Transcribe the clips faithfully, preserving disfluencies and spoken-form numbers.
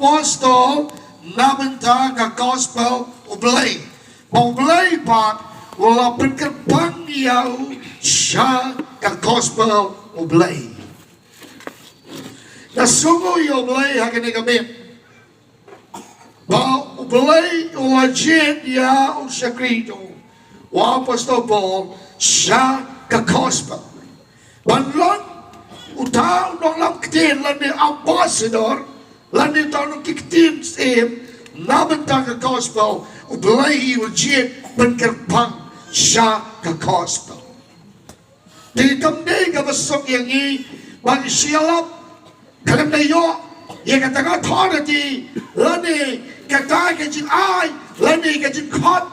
apostol na bynta ka gospel U Blei. Ba U Blei pat u la pynkyrpang ïa u sha ka gospel U Blei. Nga sngewnguh ïa U Blei ha kane ka miet. Ba U Blei u la jied ïa u shakri jong u, u apostol Paul, sha ka gospel. Ban long uta u nonglam ktien lane ambassador, lane uta u nongkitien syiem na bynta ka gospel, U Blei u jied ban kyrpang sha ka gospel. Te kam dei kaba suk ïa ngi ba ngi shu ïalap khlem da ïoh ïa kata ka authority, lane kata ka jingai, lane ka jingkhot,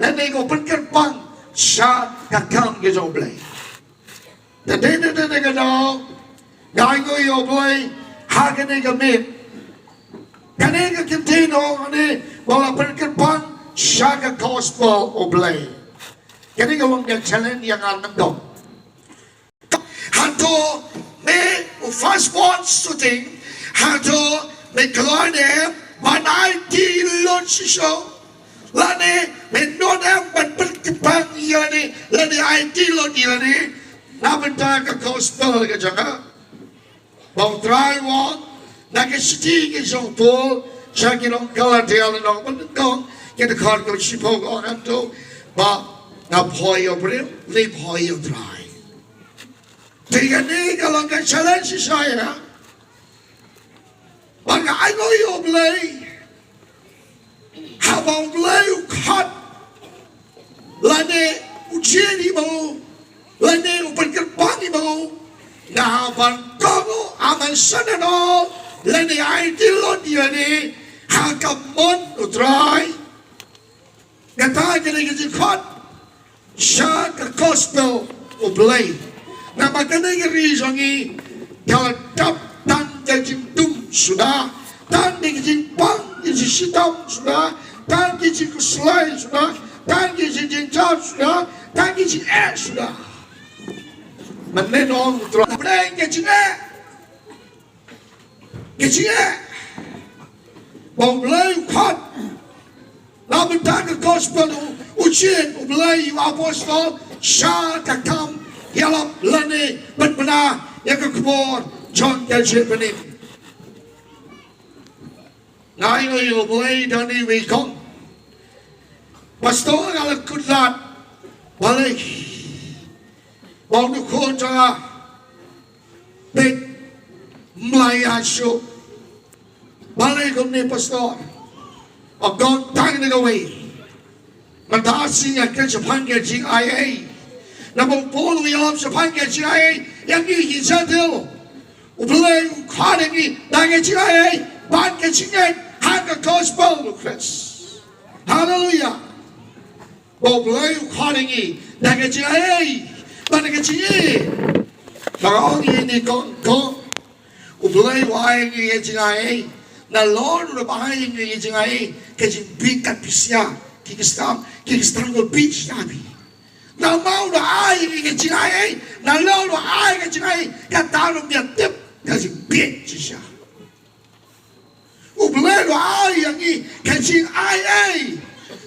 lane ka pynkyrpang sha ka kam ka jong U Blei. Te dei, dei, dei, dei ka daw, nga ainguh ïa U Blei ha kane ka miet. Kane ka kynthei nong kane ba la pynkyrpang sha ka gospel U Blei. Kane ka long ka challenge ïa nga nyngkong. Hato me u first born shooting, hato me kloi ne ban aiti lut shisha, lane me don em ban pynkyrpang ïa lane, lane aiti lut ïa lane na bynta ka gospel ka jong nga. Ba U Trai u ong na ka shithi ka jong u Paul sha ki nong Galatia, lynnong ba nyngkong, ka dkhot kaba shiphew, ka ong hangto ba nga poi ïa u briew, nga poi ïa U Trai. Te kane ka long ka challenge shisha ïa nga. Ba nga ainguh ïa U Blei. Haba U Blei u khot, lane u jied ïa u, lane u pynkyrpang ïa u, nga hap ban kohnguh, hap ban sngewthuh, lane aiti lut ïa lane ha ka mon U Trai. Kata ka dei ka jingkhot sha ka gospel U Blei. Namar kane ka ri jong ngi ka la dap tang ka jingdum suda, tang ka jingpang, ka jingshitom suda, tang ka jingkhuslai suda, tang ka jingjynjar suda, tang ka jingeh suda. Mynne nong U Trai, pdeng ka jingeh. Ka jingeh. Ba U Blei u khot na bynta ka gospel, u, u jied U Blei ïa u apostol sha ka kam ïalap lane ban bna ïa ka khubor jong ka jingpynim. Nga ainguh ïa U Blei da kane kawei kong. Pastor, nga la kut lad. Balei? Ba u dkhot jong nga peit mlai ïa shuh. Balei kumne, Pastor? Ym don tang kawei. Mynta shi nga kren shaphang ka jingaiei. Namar u Paul u ïalap shaphang ka jingaiei ïa ngi ki Jentil. U Blei u khot ïa ngi da ka jingaiei bad ka jingngeit ha ka gospel u Khrist. Haleluia. Ba U Blei u khot ïa ngi da ka jingaiei bad da ka jingngeit. Ba nga ong ïa ngi kong kong, U Blei u ai ïa ngi ka jingaiei. Nalor u la ai ïa ngi ka jingaiei, ka jingbieit kat pisa. Ki Khristan, ki Khristan ko bieit shisha phi. Namar u la ai ïa ngi ka jingaiei, nalor u la ai ka jingaiei, kata ruh ngi tip ka jingbieit shisha. U Blei u la ai ïa ngi ka jingaiei,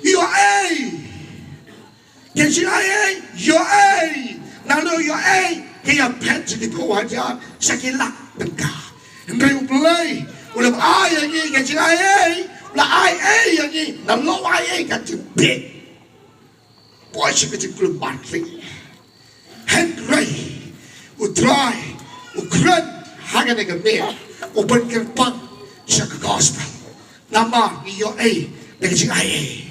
ïoh ei. Ka jingaiei, ïoh ei. Nalor ïoh ei, ka ïapher jong ki phew hajar sha ki lak tyngka. Hynrei U Blei u la ai ïa ngi ka jingaiei, u la ai ei ïa ngi, nalor u ai ei ka jingbieit. Poi sha ka jingkulmar ri. Hynrei U Trai u kren ha kane ka miet, u pynkyrpang sha ka gospel. Namar ngi ïoh ei da ka jingaiei.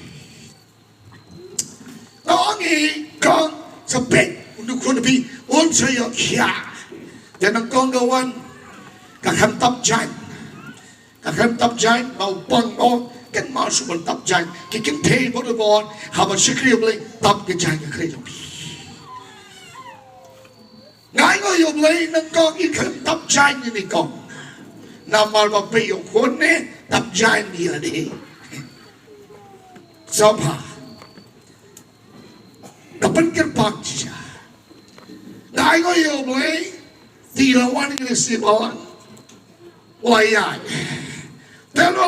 Nga ong ïa ngi kong, sa peit u dkhot u phi, un sa ïoh khia. Te nyngkong ka wan, ka khlem tap jaiñ. Ka khlem tap jaiñ, ba u pang o, kynmaw shuh ban tap jaiñ. Ki kynthei bad u bor, haba shakri U Blei, tap ka jaiñ ka khreh jong phi. Nga ainguh ïa U Blei, nyngkong i khlem tap jaiñ ïa ngi kong. Namar ba phi ïoh khun ne, tap jaiñ ïa lade. Sngewbha. Ka pynkyrpang shisha. Nga ainguh ïa U Blei, te la wan ïa ngi sha balang. Wa ïa. Te la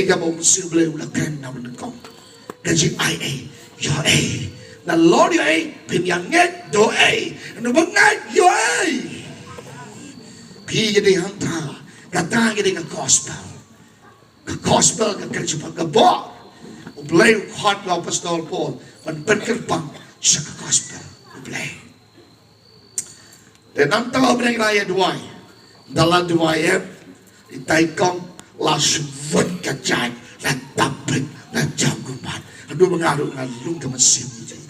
Kaei kaba u Mynsiem Blei u la kren na mynta kong. Ka jingai ei, ïoh ei. Nalor ïoh ei, phin ïa ngeit, ïoh ei. Nalor ba ngeit, ïoh ei. Phi ïa dei hangta, kata ïa dei ka gospel. Ka gospel ka kren shaphang ka bor. U Blei u khot ïa u apostol Paul ban pynkyrpang sha ka gospel U Blei. Te nangta u Blei la ïa duwai. Da la duwai em, i tai kong la shu wut ka jaiñ, la tap pynban, la jam kumban. Haduh ba nga ruh nga lung ka mynsiem ïa jaiñ.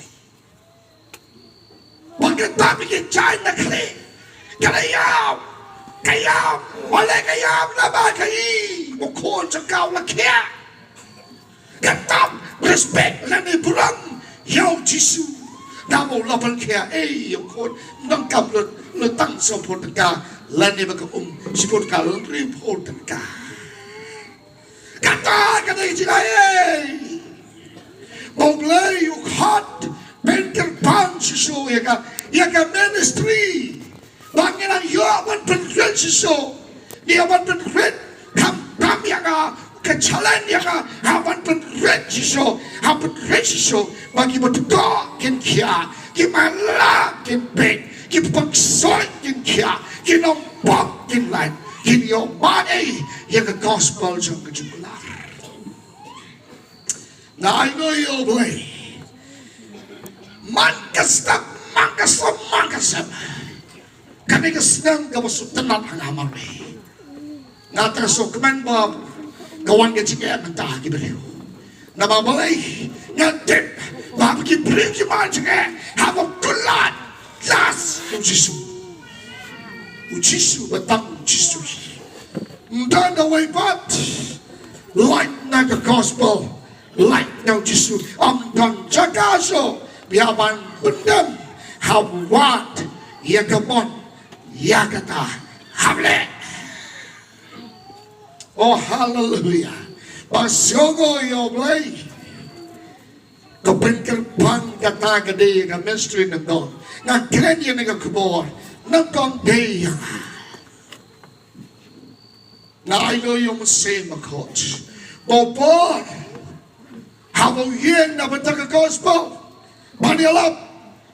Ba ka tap ïa ka jaiñ na khlieh. Ka la ïam, ka ïam, wale ka ïam, la ba ka i, u khun jong ka u la khiah. Ka tap respect lane burom ïa u Jisu. Namar u la pynkhiah, ei, ïa u khun, nang kam lut, lut tang sawphew tyngka, lane ba ka um, shiphew tyngka, lane hynriewphew tyngka. Kata ka dei jingai ei. Ba U Blei u khot, pynkyrpang shisha ïa ka, ïa ka ministry. Ba ngin nang ïoh ban pynrit shisha. Ngi ïoh ban pynrit. Kam, kam ïa nga, ka challenge ïa nga, ha ban pynrit shisha, ha pynrit shisha. Ba ki ba tko kin khiah, ki man la kin peit, ki ba pang soi kin khiah, ki nongbok kin lait, kin ïoh ban ei ïa ka gospel jong ka jingkular. Nga ai nguh ïa U Blei. Man ka step, man ka step, man ka step. Kane ka snem kaba sngewtynnat ha nga marwei. Nga tang sngewkmen ba ka wan ka jingeh mynta ha ki briew. Namar balei? Nga tip ba ha ki briew ki man jingeh haba kular last u Jisu. U Jisu, ba tang u Jisu. Ym don da wei pat. Lait na ka gospel, lait na u Jisu. Ym don jaka shuh ba ïa ban pyndem ha wad ïa ka mon ïa kata. Hap leh. Oh, haleluya. Ba sngewnguh ïa U Blei. Ka pynkyrpang kata ka dei ka mystery nyngkong. Nga kren ïa kane ka khubor nyngkong dei ïa nga. Nga ai nguh ïa U Mynsiem Bakhuid. Ba u Paul haba u ïeng na bynta ka gospel, ban ïalap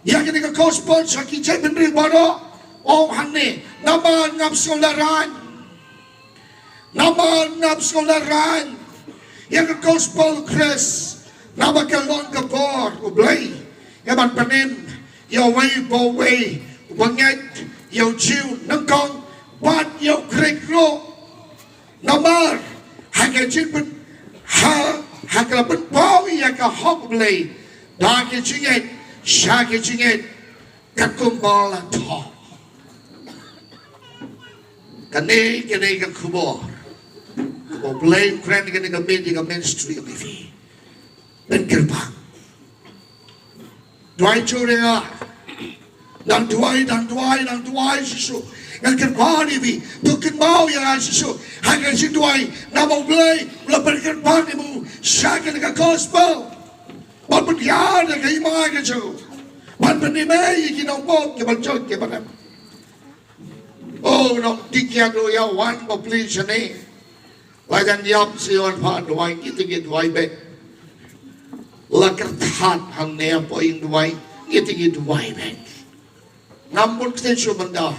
ïa kane ka gospel sha ki jaitbynriew baroh, ong hangne, namar ngam sngewlehrain. Namar ngam sngewlehrain ïa ka gospel Khrist, namar ka long ka bor U Blei ïa ban pynim ïa uwei pa uwei, uba ngeit, ïa u Jiw nyngkong bad ïa u Grik ruh. Namar ha ka jingpyn, ha, ha ka la pynpaw ïa ka hok U Blei da ka jingngeit sha ka jingngeit, katkum ba la thoh. Kane, kane ka khubor kaba U Blei u kren, kane ka min, ka ministry ka movie. Pynkyrpang. Duwai jur ïa nga. Nang duwai, nang duwai, nang duwai shisha. Ngan kyrpad ïa phi, to kynmaw ïa nga shisha ha ka jingduwai. Namar U Blei u la pynkyrpang ïa u sha kane ka gospel. Ban pynhiar ïa ka hima ka jong u, ban pynim ïa ki nongbok, ki ban jot, ki ban em. Oh, nong dikhiat ruh ïa wan ba plie shane. La jan ïap sha ïa wan pha duwai, ngi te ngi duwai beit. La kyrthat hangne hapoh ïing duwai, ngi te ngi duwai beit. Ngam bun ktien shuh mynta.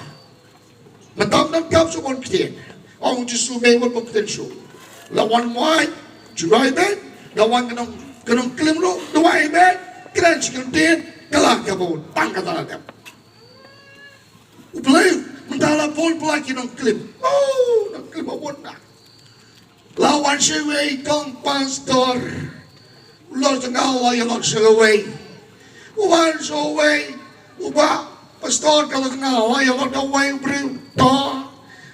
Mynta ym donkam shuh bun ktien. Ong Jisu me bun bun ktien shuh. La wan wai, duwai beit. La wan ka nong, ka nongklim ruh, duwai beit. Kren shi kyntien, ka la ka bun, tang kata la dep. U Blei, mynta la bun pla ki nongklim. Oh, nongklim ba bun na. La wan sha iwei i kong pastor. U la tnga, la ïalok sha kawei. U wan sha uwei u bah pastor, ka la tnga, la ïalok da uwei u briew. To.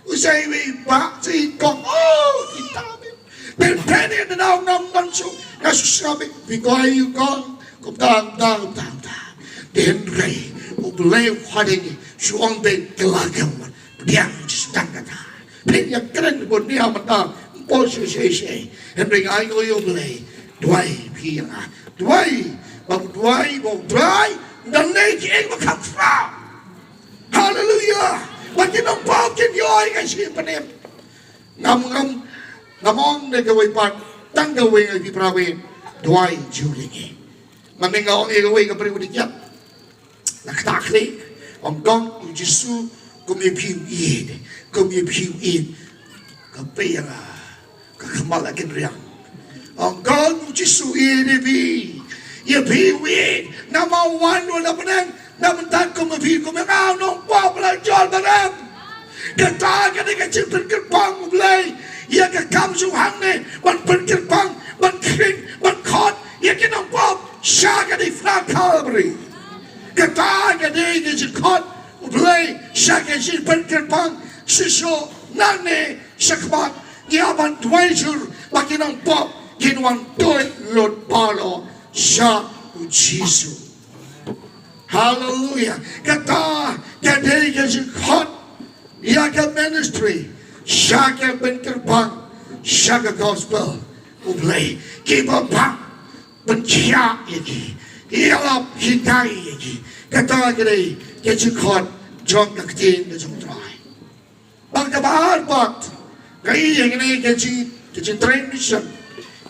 U sa iwei i bah, sa i kong. Oh, kita. Pynban ïa nang ngam nang shu, nga shu sngap ïa phi, ko ai u kong. Kumta, kumta, kumta, kumta. Te hynrei U Blei u khot ïa ngi, shu ong beit, kylla ka mon. Pdiang, shu tang kata. Phi ïa kren bun nia mynta, ym poi shuh shuh shuh. Hynrei nga ai nguh ïa U Blei. Duwai phi ïa nga. Duwai. Ba u duwai, ba u trai, da leh ki eng ba kham khraw. Haleluya. Ba ki nongpop kin ïoh ïa ka jingpynim. Ngam, ngam, ngam ong ne kawei pat, tang kawei ngi ki para wei, duwai ju lyngngoh. Mynne nga ong ïa kawei ka briew ba dei kiad. Na kata ka liang, ong kong u Jisu, kum ïa phi u ïeit, kum ïa phi u ïeit. Ka pyrshang, ka khmat la kynriang. Ong kong u Jisu ïeit ïa phi, ïa phi u ïeit. Namar u wan u la bneng, na bynta kum ïa phi, kum ïa nga u nongpop ba la jot barim. Kata ka dei ka jingpynkyrpang U Blei ïa ka kam jong u hangne, ban pynkyrpang, ban khring, ban khot ïa ki nongpop sha ka diengphna Kalbari. Kata ka dei ka jingkhot U Blei sha ka jingpynkyrpang. Shisha nangne shakhmat ngi hap ban duwai jur ba ki nongpop kin wan tuid lut baroh sha u Jisu. Haleluya. Kata ka dei ka jingkhot ïa ka ministry, sha ka pynkyrpang, sha ka gospel U Blei. Kiba bang, pynkhiah ïa ki, ïalap hikai ïa ki. Kata ka dei ka jingkhot jong ka ktien ka jong U Trai. Bad kaba ar pat, ka i ïa kane ka jing, ka jingtrei mission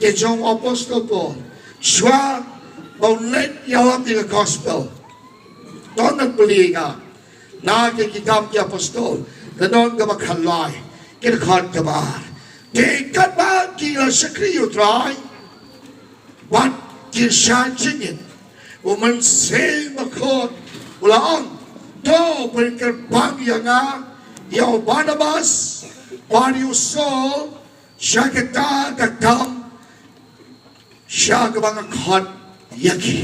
ka jong u Apostol Paul. Shuwa ba un leit ïalap ïa ka gospel, to ngan pule ïa nga na Ki Kam ki Apostol, lynnong kaba khatlai, ka dkhot kaba ar. Te katba ki la shakri ïa U Trai bad ki shah jingit, U Mynsiem Bakhuid u la ong, to pynkyrpang ïa nga, ïa u Barnabas bad ïa u Saul sha kata ka kam sha kaba nga khot ïa ki.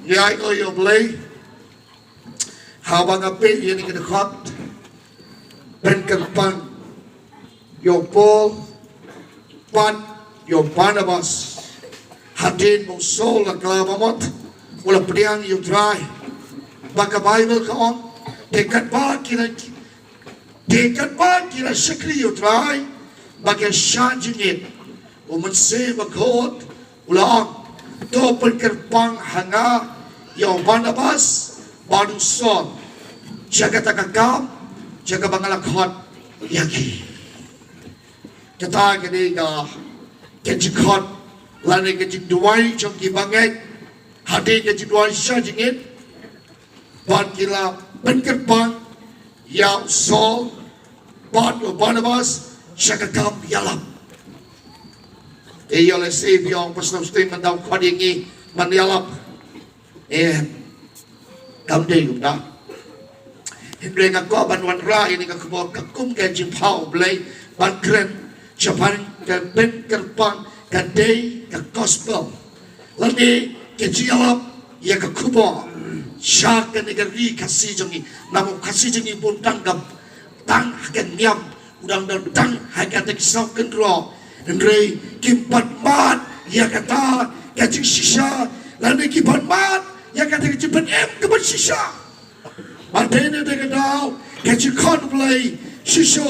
Ïa, ïa U Blei, haba nga peit ïa kane ka dkhot, pynkyrpang ïa u Paul bad ïa u Barnabas. Hadien ba u Saul u la kylla bamut, u la pdiang ïa U Trai. Ba ka Baibl ka ong, te katba ki la, te katba ki la shakri ïa U Trai bad ki shah jingit, U Mynsiem Bakhuid u la ong, to pynkyrpang ha nga ïa u Barnabas bad u Saul sha kata ka kam sha kaba nga la khot ïa ki. Kata ka dei ka, ka jingkhot lane ka jingduwai jong ki bangeit. Hadien ka jingduwai shah jingit, bad ki la pynkyrpang ïa u Saul bad u Barnabas sha ka kam ïalap. Te ïa lehse phi ong, Pastor Sting, mynta u khot ïa ngi ban ïalap. Em, kam dei kumta. Hynrei nga kwah ban wanrah ïa kane ka khubor, ka kum ka jingpynpaw U Blei ban kren shaphang ka pynkyrpang, ka dei ka gospel. Lane ka jingïalap ïa ka khubor sha kane ka ri Khasi jong ngi. Namar u Khasi jong ngi bun tang ka, tang ha ka niam, u dang don tang ha kata ka sawdong kynroh. Hynrei kim pat mad ïa kata ka jingshisha, lane kim pat mad ïa kata ka jingpynim kaba shisha. Bad dei na kata ka daw ka jingkhot U Blei shisha,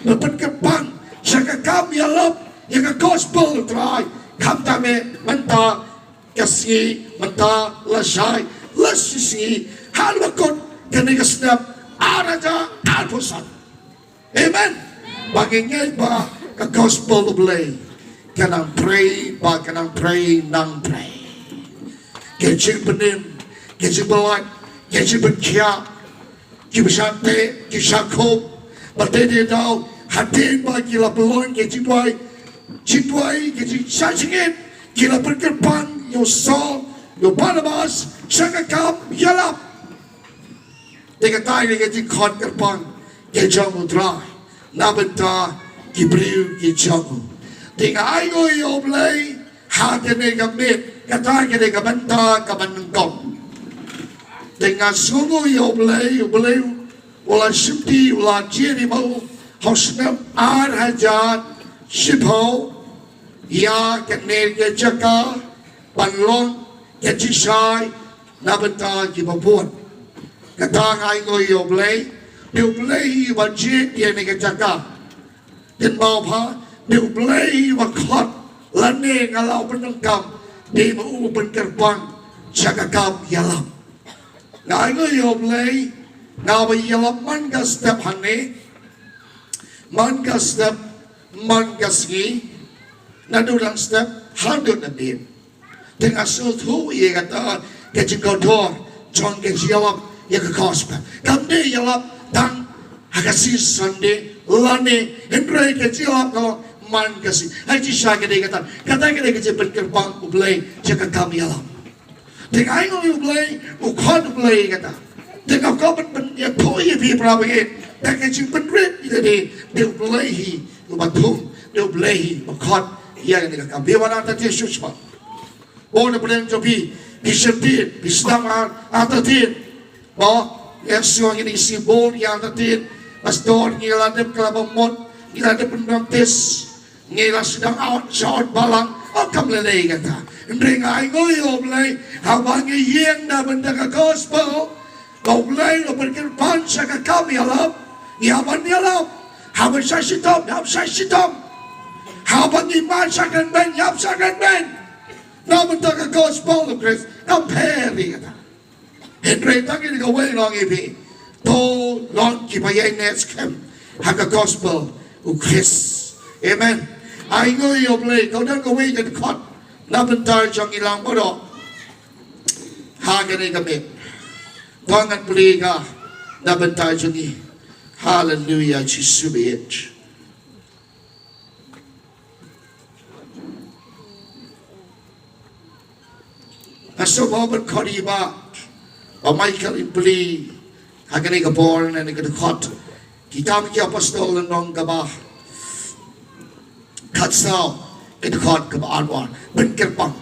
ba pynkyrpang sha ka kam ïalap ïa ka gospel U Trai. Khamtam eh mynta ka sngi, mynta lashai, lashisngi, haduh ba kut kane ka snem ar hajar arphew san. Amen. Ba ngin ngeit ba ka gospel U Blei ka nang trei, ba ka nang trei, nang trei. Ka jingpynim, ka jingpynlait, ka jingpynkhiah, kiba shah teh, ki shah khup. Bad dei na kata ka daw, hadien ba ki la pynlong ka jingduwai, jingduwai, ka jingshah jingit, ki la pynkyrpang ïa u Saul, ïa u Barnabas sha ka kam ïalap. Te kata ka dei ka jingkhot kyrpang ka jong U Trai na bynta ki briew ki jong u. Te nga ainguh ïa U Blei ha kane ka miet, kata ka dei ka bynta kaba nyngkong. Te nga sngewnguh ïa U Blei, U Blei u la shimti, u la jia ïa u ha u snem ar hajar shiphew ïa kane ka jaka ban long ka jingshai na bynta kiba bun. Kata nga ainguh ïa U Blei, dei U Blei hi uba jied ïa kane ka jaka. Te mut ba dei U Blei hi uba khot, Lane nga la u pyndonkam, dei ma u u pynkyrpang sha ka kam ïalam. Nga ainguh ïa U Blei, nga ba ïalam man ka step hangne, man ka step, man ka sngi, naduh dang step haduh nadien. Te nga sngewthuh ïa kata ka jingkordor jong ka jingïalap ïa ka gospel. Kam dei ïalap tang ha ka sngi Sunday lane, hynrei ka jingïalap ka long man ka sngi. Hynrei shisha ka dei kata, kata ka dei ka jingpynkyrpang U Blei sha ka kam ïalam. Te nga ainguh ïa U Blei, u khot U Blei ïa kata. Te nga kwah ban pynïathuh ïa phi para bangeit da ka jingpynrit ïa kata, dei U Blei hi uba thung, dei U Blei hi uba khot ïa kane ka kam. Phi wan artatien shuh shuh. Bun na pdeng jong phi, phi sheptieng, phi sdang ar, artatien. Ba, ïa shuwa ngin ïa shibun, ïa artatien. Pastor, ngi la dep khlem bamut, ngi la dep pynbaptis, ngi la sdang ar, sha ar balang, oh kam lei lei kata. Hynrei nga ainguh ïa U Blei, haba ngi ïeng na bynta ka gospel, ba U Blei u pynkyrpang sha ka kam ïalap, ïa ban ïalap, haba shah shitom, ïa shah shitom. Haba ngi mad sha kren beiñ, ïa shah kren beiñ. Na bynta ka gospel u Khrist, ka pher ïa kata. Hynrei tang ïa kawei long ïa phi. To long kiba ïaineh skhem ha ka gospel u Khrist. Amen. Ainguh ïa U Blei, to don kawei ka dkhot na bynta jong ngi lang baroh ha kane ka miet. To ngan plie ka na bynta jong ngi. Haleluya, Jisu baieit. Nga sngewbha ban khot ïa i Bah, Bah Michael, in plie ha kane ka por na kane ka dkhot Kitab ki Apostol lynnong kaba khatsaw, ka dkhot kaba arphew ar. Pynkyrpang.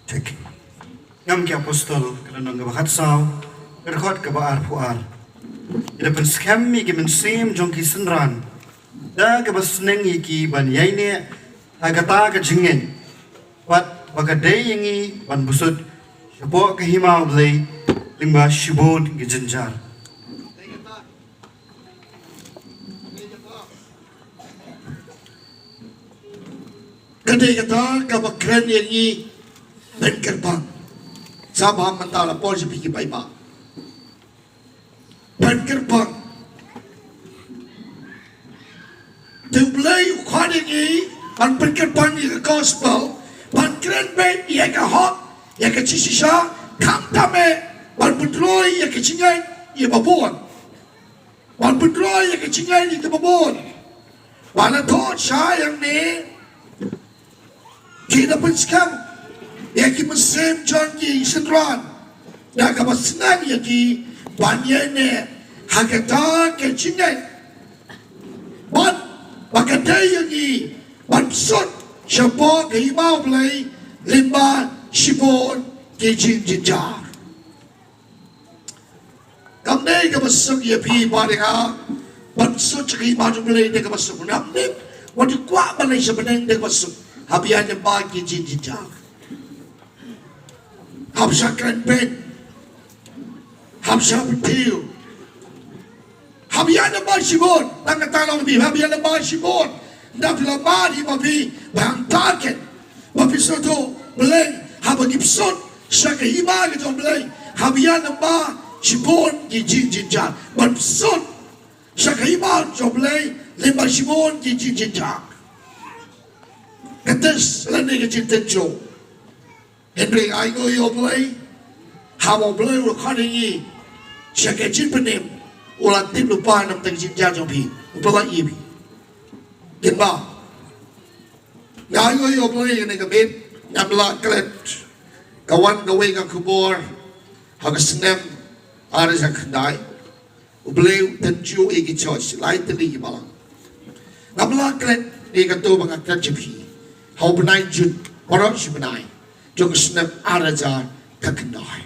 Thik. Kitab ki Apostol, ka lynnong kaba khatsaw, ka dkhot kaba arphew ar. Ngi da pynskhem ïa ki mynsiem jong ki synran da kaba sneng ïa ki ban ïaineh ha kata ka jingngeit, bad ba ka dei ïa ngi ban bsut shapoh ka hima U Blei lyngba shibun ki jynjar. Ka dei kata kaba kren ïa ngi ban kyrpang. Sa ba mynta la poi sha phi ki paidbah. Ban kyrpang. Te U Blei u khot ïa ngi ban pynkyrpang ïa ka gospel, ban kren beit ïa ka hok, ïa ka jingshisha, khamtam eh ban pyntroi ïa ka jingngeit ïa ba bun. Ban pyntroi ïa ka jingngeit ïa kiba bun. Ba la thoh shai hangne, ki da pynskhem ïa ki mynsiem jong ki synran da kaba sneng ïa ki ban ïaineh ha kata ka jingngeit. Bad ba ka dei ïa ngi ban bsut shapoh ka hima U Blei lyngba shibun ki jingjynjar. Kam dei kaba suk ïa phi bad ïa nga ban bsut sha ka hima jong U Blei da kaba suk. Ngam dei wat ju kwah ban leit sha bneng da kaba suk. Hap ïaid lyngba ki jingjynjar. Hap shah kren beiñ. Hap shah btiew. Hap ïaid lyngba shibun. Tang kata long phi, hap ïaid lyngba shibun. Ynda phi la mad hi ma phi, ba hangta ken ba phi sngewthuh, Blei, haba ngi bsut sha ka hima ka jong U Blei, hap ïaid lyngba shibun ki jingjynjar. Ban bsut sha ka hima jong U Blei lyngba shibun ki jingjynjar. Ka test lane ka jingtynjuh. Hynrei nga ainguh ïa U Blei, haba U Blei u la khot ïa ngi sha ka jingpynim, u la tip lypa na ka bynta ka jingjynjar jong phi, u pynlait ïa phi. Kynmaw, nga ainguh ïa U Blei ïa kane ka miet, ngam lah klet, ka wan kawei ka khubor ha ka snem ar hajar khyndai. U Blei u tynjuh ïa ki church, lai tylli ki balang. Ngam lah klet ïa kato ba nga klet sha phi. Ha u bnai Jun, baroh shi bnai. jong ka snem ar hajar khyndai.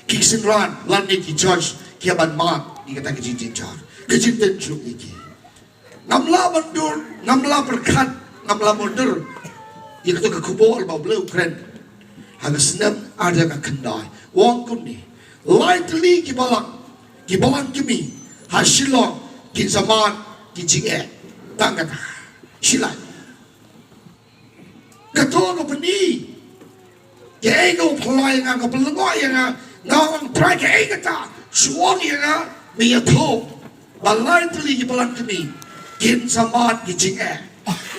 Ki synran lane ki church ki ïa ban mad ïa kata ka jingjynjar, ka jingtynjuh ïa ki. Ngam lah ban dur, ngam lah pyrkhat, ngam lah mutdur ïa kata ka khubor ba U Blei u kren ha ka snem ar hajar khyndai. U ong kumne, lai tylli ki balang, ki balang kmie ha Shillong kin sa mad ki jingeh tang kata. Shi lai. Kato ka pyni kaei ka u pynlong ïa nga, ka pynlong ïa nga. Nga ong, Trai, kaei kata? Shu ong ïa nga, me ïathuh ba lai tylli ki balang kmie kin sa mad ki jingeh.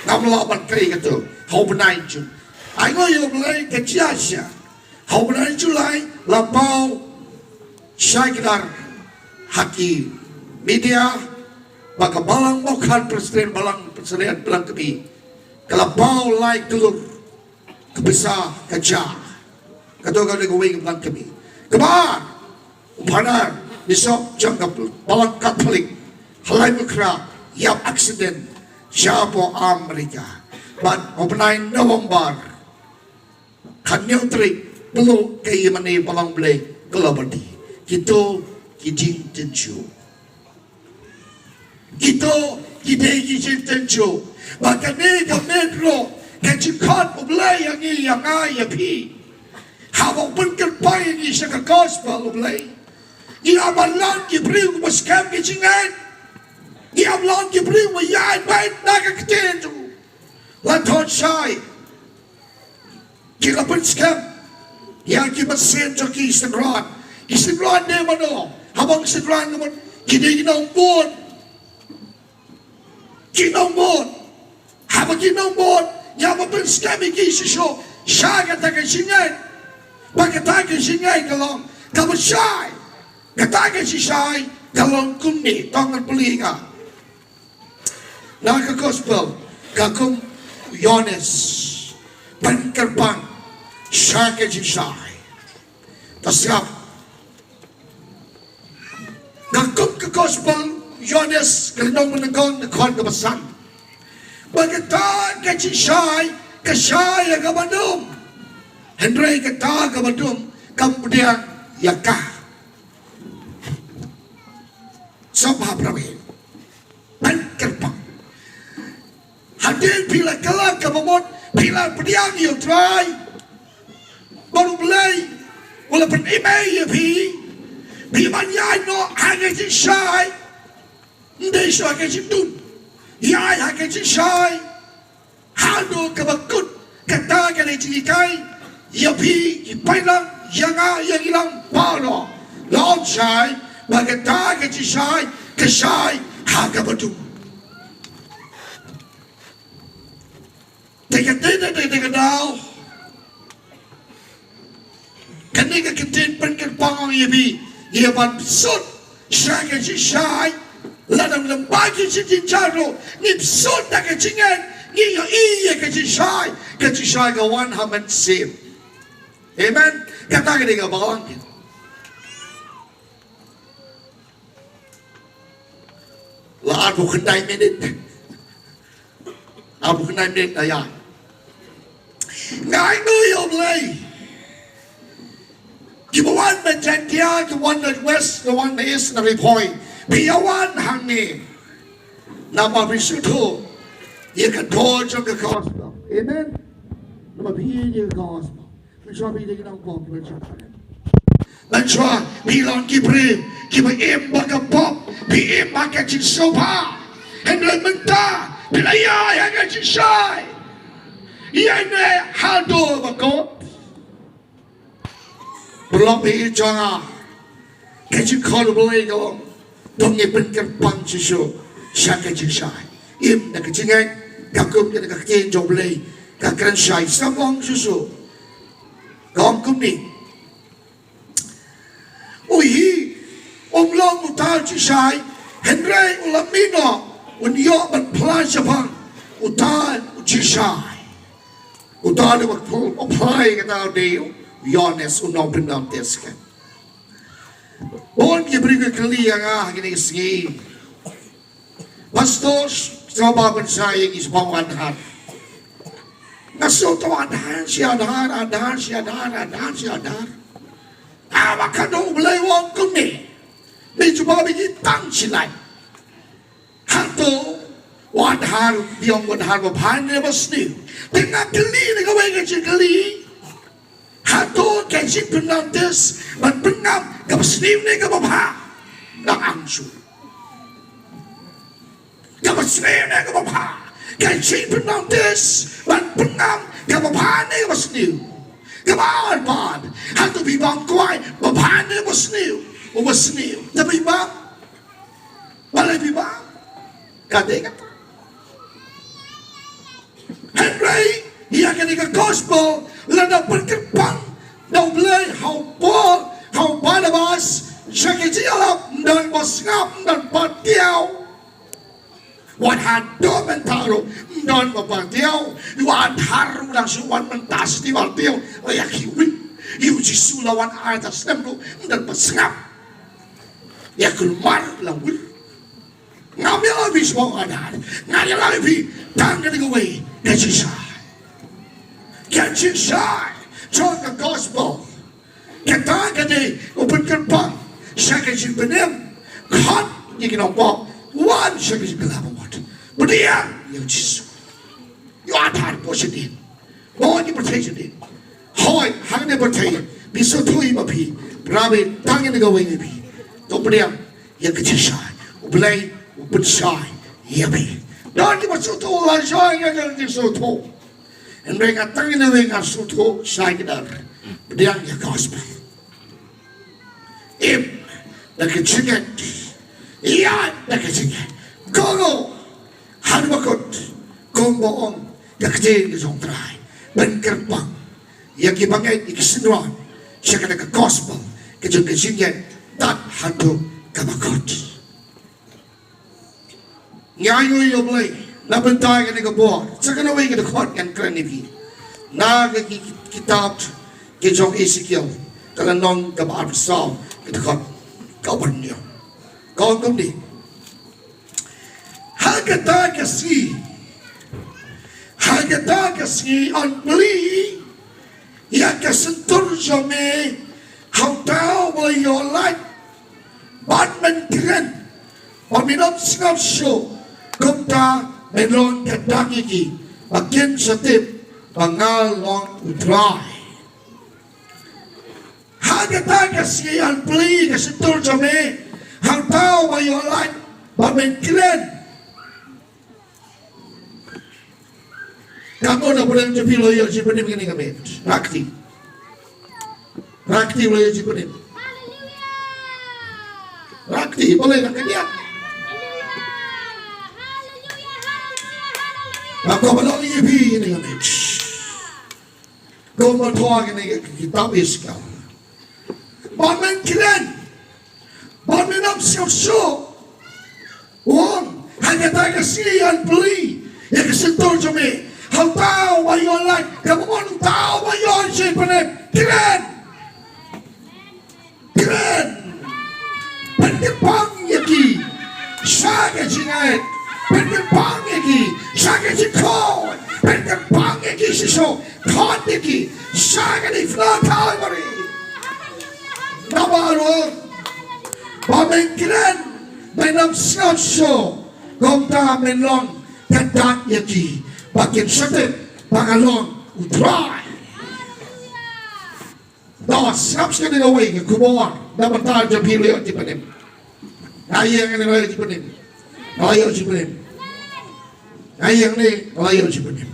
Ngam lah ban trei kato. Ha u bnai Jun, ai, nga ïoh, U Blei, ka jia shisha. Ha u bnai July la paw shai kdar ha ki media ba ka balang Mawkhar, president balang, president balang kmie, ka la paw lai klur ka pisa ka jia. Kato ka dei kawei ka balang kmie. Kaba ar, u Phadar Bishop jong ka balang Katholik ha Laitumkhrah ïap accident sha hapoh America. Bad ha u bnai November, khathynñiew tarik, pynlut ka ïingmane balang Blei ka la bati. Kito ki jingtynjuh. Kito ki dei ki jingtynjuh. Ba kane ka mut ruh ka jingkhot U Blei ïa ngi, ïa nga, ïa phi. Haba u pynkyrpang ïa ngi sha ka gospel U Blei, ngi ïa ban long ki briew kiba skhem ki jingngeit. Ngi ïa ban long ki briew ba ïaid beit na ka ktien jong u. La thon shai. Ki la pynskhem ïa ki mynsiem jong ki synran. Ki synran dei mano? Haba ki synran ka mut ki dei ki nongbud. Ki nongbud. Haba ki nongbud, ïa ba pynskhem ïa ki shisha sha kata ka jingngeit. Ba kata ka jingngeit ka long kaba shai. Kata ka jingshai ka long kumne, tang ngan pule ïa ka. Na ka gospel, ka kum u Ïoannis pynkyrpang sha ka jingshai. Ta sngap. Ka kum ka gospel u Ïoannis, ka lynnong ba nyngkong, ka dkhot kaba san. Ba kata ka jingshai ka shai ïa kaba dum. Hynrei kata kaba dum kam pdiang ïa ka. Sngap ha pyrshah. Pynkyrpang. Hadien phi la kylla ka bamut, phi la pdiang ïa U Trai, bad U Blei u la pynim ïa phi, phi ban ïaid noh ha ka jingshai. Ym dei shuh ha ka jingdum. Ïaid ha ka jingshai. Haduh kaba kut, kata ka dei jinghikai ïa phi ki paidlang, ïa nga, ïa ngi lang baroh. La ong shai, ba kata ka jingshai ka shai ha kaba dum. Te ka, te, te, te, te ka daw. Kane ka ktien pynkyrpang ïa phi, ïa ban sut sha ka jingshai. Lada ym don ba ki jingshai ruh, ngi sut da ka jingngeit, ngi ïohi ïa ka jingshai, ka jingshai ka wan ha mynsiem. Amen. Kata ka dei ka balang. La arphew khyndai minit. Arphew khyndai minit ïa. Nga ainguh ïa U Blei. Kiba wan na Jaintia, kiba wan na West, kiba wan na East, na Ri Bhoi. Phi ïa wan hangne. Namar phi sngewthuh ïa ka dor jong ka gospel. Amen. Namar phi ïeit ïa ka gospel. Mynshuwa phi dei ki nongpop, mynshuwa. Mynshuwa phi long ki briew kiba im bad ka pop, phi im bad ka jingsngewbha. Hynrei mynta phi la ïaid ha ka jingshai. Ïaid ne haduh ba kut. Paralok ba ïeit jong nga, ka jingkhot U Blei ka long, to ngin pynkyrpang shuh shuh sha ka jingshai. Im da ka jingngeit, ka kum kane ka ktien jong U Blei ka kren shai, sngap, ong shuh shuh. Ka ong kumne. U hi, um long uta u jingshai, hynrei u la mih noh, un ïoh ban phla shaphang uta u jingshai. Uta uba phla, u phla ïa kata u dei u Ïoannis u nongpynbaptis. Bun ki briew ki kylli ïa nga ha kine ki sngi. Pastor, sngewbha pynshai ïa ngi shaphang u Anhar. Nga sngewthuh Adar shi Adar, Adar shi Adar, Adar shi Adar. Haba ka dei U Blei u ong kumne. Ni jubab ïa ngi tang shi lait. Hato u Adar, u ong u Adar babha ne basniew? Te nga kylli ïa kawei ka jingkylli. Hato ka jingpynnotice ban pynngam kaba sniew ne kaba bha? Nga ong shu kaba sniew ne kaba bha. Ka jingpynnotice ban pynngam kaba bha ne kaba sniew? Kaba ar pat, hato phi bam kwai babha ne basniew? U basniew. Te phi bam? Balei phi bam? Ka dei kata. Hynrei ïa kane ka gospel la da pynkyrpang da U Blei ha u Paul, ha u Barnabas, sha ka jingïalap, ym don ba sngap, ym don ba patiaw. Wat haduh mynta ruh ym don ba patiaw. U Adar ruh dang shu wan mynta sha ki patiaw. Ïa ki wit. Ïa U Jisu la wan ar hajar snem ruh ym don ba sngap. Ïa kulmar la wit. Ngam ïalap ïa phi sha u Adar. Nga ïalap ïa phi tang kane kawei ka jingshai. Ka jingshai jong ka gospel. Kata ka dei u pynkyrpang sha ka jingpynim. Khot ïa ki nongpop, wan sha ka jingkylla bamut. Pdiang ïa U Jisu. Ïa u Adar, buh shadien. Buh ïa ki pyrthei shadien. Hooid, hangne pyrthei. Phi sngewthuh ïa ma phi. Para bangeit, tang ïa kane kawei ïa phi. To pdiang ïa ka jingshai. U Blei u pynshai ïa phi. Don kiba sngewthuh, la shai ïa ka jingsngewthuh. Hynrei nga tang ïa kawei nga sngewthuh, shai kdar. Pdiang ïa ka gospel. Im da ka jingngeit. Ïaid da ka jingngeit. Go, go. Haduh ba kut. Kumba ong ka ktien ka jong U Trai. Pynkyrpang ïa ki bangeit, ïa ki synran sha kane ka gospel ka jong ka jingngeit. Tad haduh kaba kut. Ngi ainguh ïa U Blei na bynta kane ka bor. Sa kawei ka dkhot ngan kren ïa phi na ka ki-, kitab ka jong Esekiel, ka lynnong kaba arphew saw, ka dkhot kaba hynñiew. Ka ong kumne: Ha kata ka sngi, ha kata ka sngi yn plie ïa ka shyntur jong me ha uta uba la ïoh lait, bad men kren, bad men ym sngap shuh. Kumta men long ka dak ïa ki, ba kin sa tip ba nga long U Trai. Ha kata ka sngi yn plie ïa ka shyntur jong me ha uta uba la ïoh lait, bad men kren. Ka mut na pdeng jong phi la ïoh jingpynim kane ka miet. Rakti. Rakti la ïoh jingpynim. Rakti, balei na ka miet? Ba ko ba la ïoh jingpynim kane ka miet. Ko ba thoh kane ka kitab Esekiel. Ba men kren. Bad men ym sngap shuh. Wan, ha kata ka sngi yn plie ïa ka shyntur jong me ha uta uba la ïoh lait, kaba mon uta uba la ïoh jingpynim. Kren. Kren. Pynkyrpang ïa ki sha ka jingngeit. Pynkyrpang ïa ki sha ka jingkhot. Pynkyrpang ïa ki shisha. Khot ïa ki sha ka jingpynim. Naba ruh ba men kren, men ym sngap shuh, kumta men long ka dak ïa ki, ba kin sa tip ba nga long U Trai. Ba sngap sngap ïa kawei ka khubor na bynta jong phi, la ïoh jingpynim. Nga ïeng ne la ïoh jingpynim? Nga ïoh jingpynim. Nga ïeng ne la ïoh jingpynim?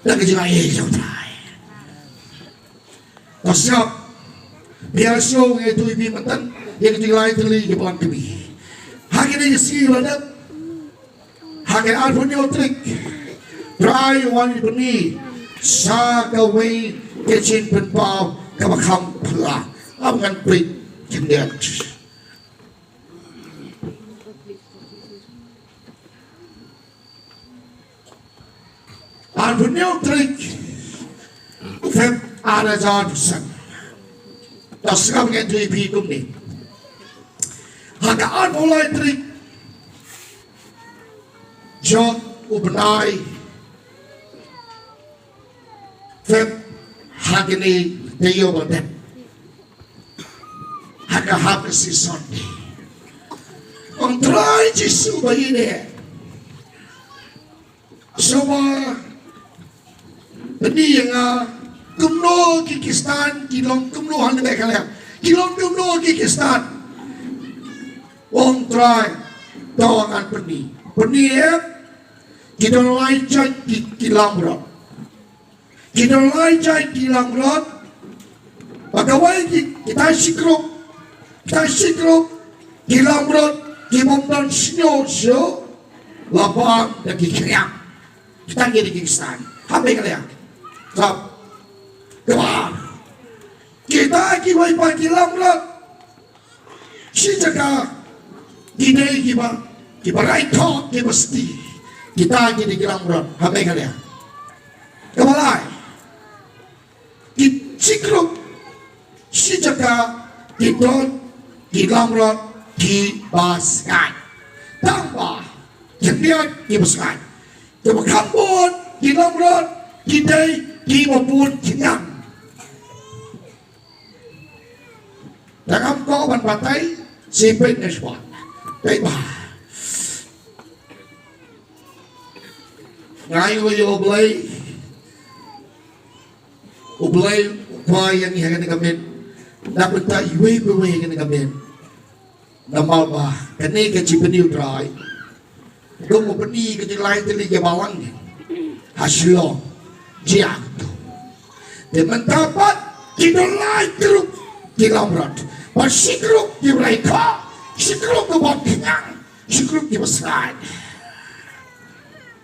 Da ka jingaiei jong U Trai. Ba sngap. Biang shuh nga ïathuh ïa phi mynta ïa ki jinglai tylli ki ban kmie. Ha kine ki sngi ba la dep, ha ka arphew hynñiew tarik, Trai u wan ïa phi sha kawei ka jingpynpaw kaba kham phylla. Ap ngan peit khyndiat. Arphew hynñiew tarik Feb ar hajar arphew san. To sngap, ngan ïathuh ïa phi kumne. Ha ka arphew lai tarik jong u bnai Feb, ha kine ki taïew ba dep, ha ka hap ka season, ong Trai Jisu ba ine, sngewbha pyni ïa nga kumno ki Khristan ki long kumno ha Meghalaya, ki long kumno ki Khristan. Ong Trai, to ngan pyni. Pyni em, ki don lai jait ki, ki langbrot. Ki don lai jait ki langbrot. Ba kawei ki, kita shi group, kita shi group ki langbrot ki bym don shnong shuh, la bang da ki khñiang. Kita ki dei ki Khristan ha Meghalaya. Kaba ar, kita kiwei pat ki langbrot, shi jaka ki dei kiba, kiba rai khot, kiba sdi. Kita ki dei ki langbrot ha Meghalaya. Kaba lai, ki shi group, shi jaka ki don ki langbrot kiba sngaid, tang ba khyndiat kiba sngaid. Kaba kham bun ki langbrot ki dei kiba bun khñiang. Dang kham ko ban batai, sipit ne shuwa. Dei ba, nga ai nguh ïa U Blei. U Blei u kwah ïa ngi ha kane ka miet, na ka bynta iwei pa iwei ha kane ka miet. Namar ba kane ka jingpyni U Trai, kum u pyni ka jinglai tylli ki balang ha Shillong, jia tu. Te mynta pat ki don lai group ki langbrot, bad shi group kiba rai khot, shi group kiba khñiang, shi group kiba sngaid.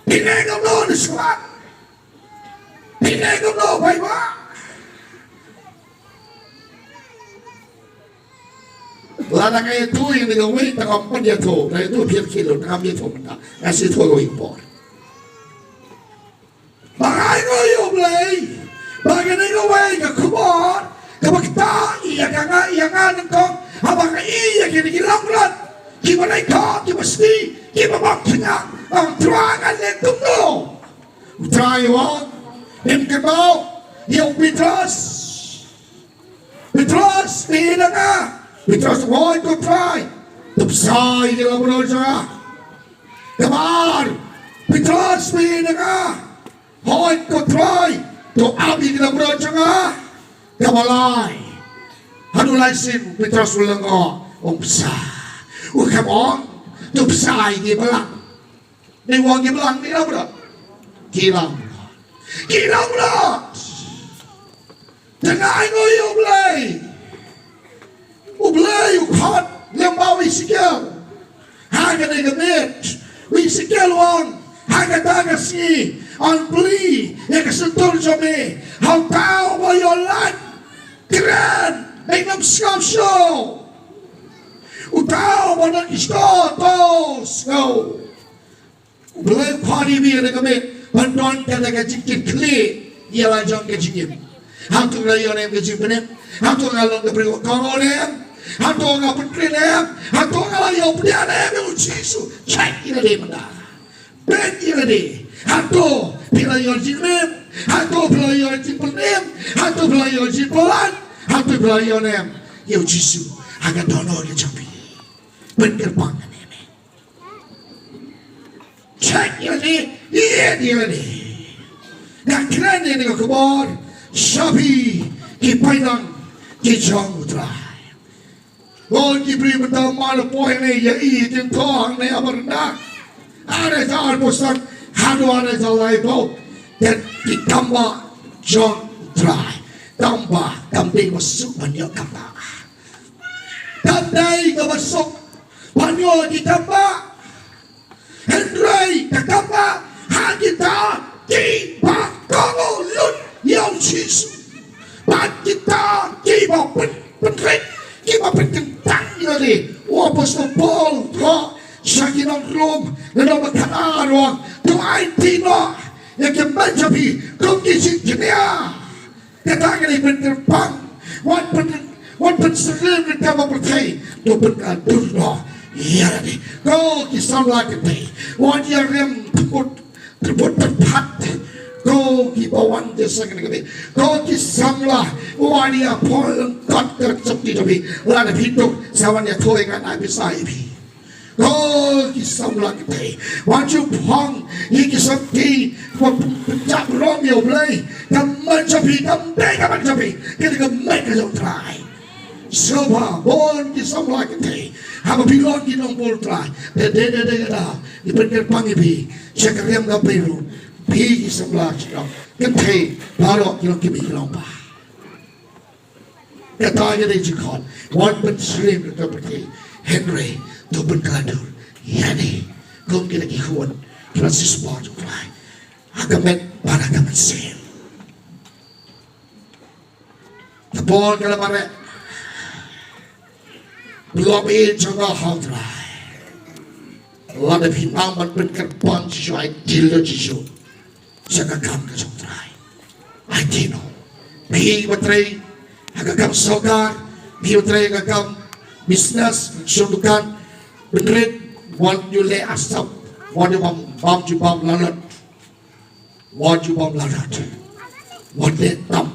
Phi ne kumno, ne sngewbha? Phi ne kumno, paidbah? Lada nga ïathuh ïa kane kawei, tang ym pat ïathuh. Nga ïathuh phi ïa ki lo, tang ym ïathuh mynta. Nga sa ïathuh kawei ka por. Ba nga ai nguh ïa U Blei ba kane kawei ka khubor kaba ktah ïa ka, nga, ïa nga nyngkong, haba nga i ïa kine ki langbrot kiba rai khot, kiba sdi, kiba bam khñiang. Ong Trai, ngan leh kumno? U Trai u ong, ym kynmaw ïa u Petros. Petros, phi ïeit na nga? Petros, hooid ko Trai. To bsa ïa ki langbrot jong nga. Kaba ar, Petros, phi ïeit na nga? Hooid ko Trai. To ap ïa ki langbrot jong nga. Kaba lai, haduh lai sien Petros u lyngngoh, ym bsa. U khlem ong to bsa ïa ki balang. Dei u ong ki balang, ki langbrot. Ki langbrot. Ki langbrot. Te nga ai nguh ïa U Blei. U Blei u khot lyngba u Esekiel ha kane ka miet. U Esekiel u ong, ha kata ka sngi yn plie ïa ka shyntur jong me ha uta uba ïoh lait kren bad ym sngap shuh, uta uba don ki shkor to sngew. U Blei u khot ïa phi ha kane ka miet ban don kata ka jingkitkhlieh ïa la jong ka jingim. Hato nga la ïoh ne em ka jingpynim? Hato nga long ka briew kaba kongsan ne em? Hato nga pynkhreh ne em? Hato nga la ïoh pdiang ne em ïa U Jisu? Check ïa lade mynta. Peit ïa lade. Hato phi la ïoh jingim? Hato phi la ïoh jingpynim? Hato phi la ïoh jingpyllait? Hato phi la ïoh ne em ïa U Jisu ha ka dohnud ka jong phi? Pynkyrpang ïa lade. Check ïa lade, ïeit ïa lade. Nga kren ïa kane ka khubor sha phi ki paidlang ki jong U Trai. Bun ki briew mynta mar poi ne ïa i jingthoh hangne ha Barangarh. Ar hajar arphew san haduh ar hajar laiphew. Te ki tamba jong U Trai, tamba kam dei ba suk ban ïoh kata. Kam dei kaba suk ban ïoh ki tamba. Hynrei ka tamba ha kita kiba kohnguh lut ïa U Jisu. Bad kita kiba pyn, pynrit, kiba pynkyntang ïa lade. U Apostol Paul u thoh sha ki nong Rom, lynnong ba khatar, u ong, to aiti noh ïa ki met jong phi kum ki jingkñia. Kata ka dei pynkyrpang. Wat pyn, wat pynsyriem lynter bad pyrthei. To pynkhlaiñ dur noh ïa lade. Ko ki samla kynthei, wat ïa rem tyrput, tyrput tyrpat. Ko kiba wan te sa kane ka bynta, ko ki samla, wan ïa poi lyngkot ka shakti jong phi. Lada phi duk, sa wan ïathuh ïa nga, ai pisa ïa phi. Ko ki samla kynthei, wat ju phong ïa ki shakti ba pynjah burom ïa U Blei. Ka mon jong phi kam dei ka mon jong phi, ka dei ka mon ka jong U Trai. Sngewbha bun ki samla kynthei, haba phi long ki nongbud U Trai, te dei, dei, dei, dei, ngi pynkyrpang ïa phi sha ka riam ka Beirut. Phi ki samla shnong kynthei baroh ki long ki mei ki long bah. Kata ka dei jingkhot, wat pynsyriem ïa ka pyrthei, hynrei to pynkylla dur ïa ngi kum kita ki khun kiba shisha jong U Trai ha ka met bad ha ka mynsiem. Te Paul ka la mareh, pynlong ïa jong nga ha U Trai. Lada phi nang ban pynkyrpang shisha, ai dei lo shisha sha ka kam ka jong U Trai. Ai dei noh. Phi ba trei ha ka kam sorkar, phi ba trei ha ka kam business, shong dukan, bynriew, wat ju leh asap, wat ju bam, bam ju bam lalat. Wat ju bam lalat. Wat leh tam.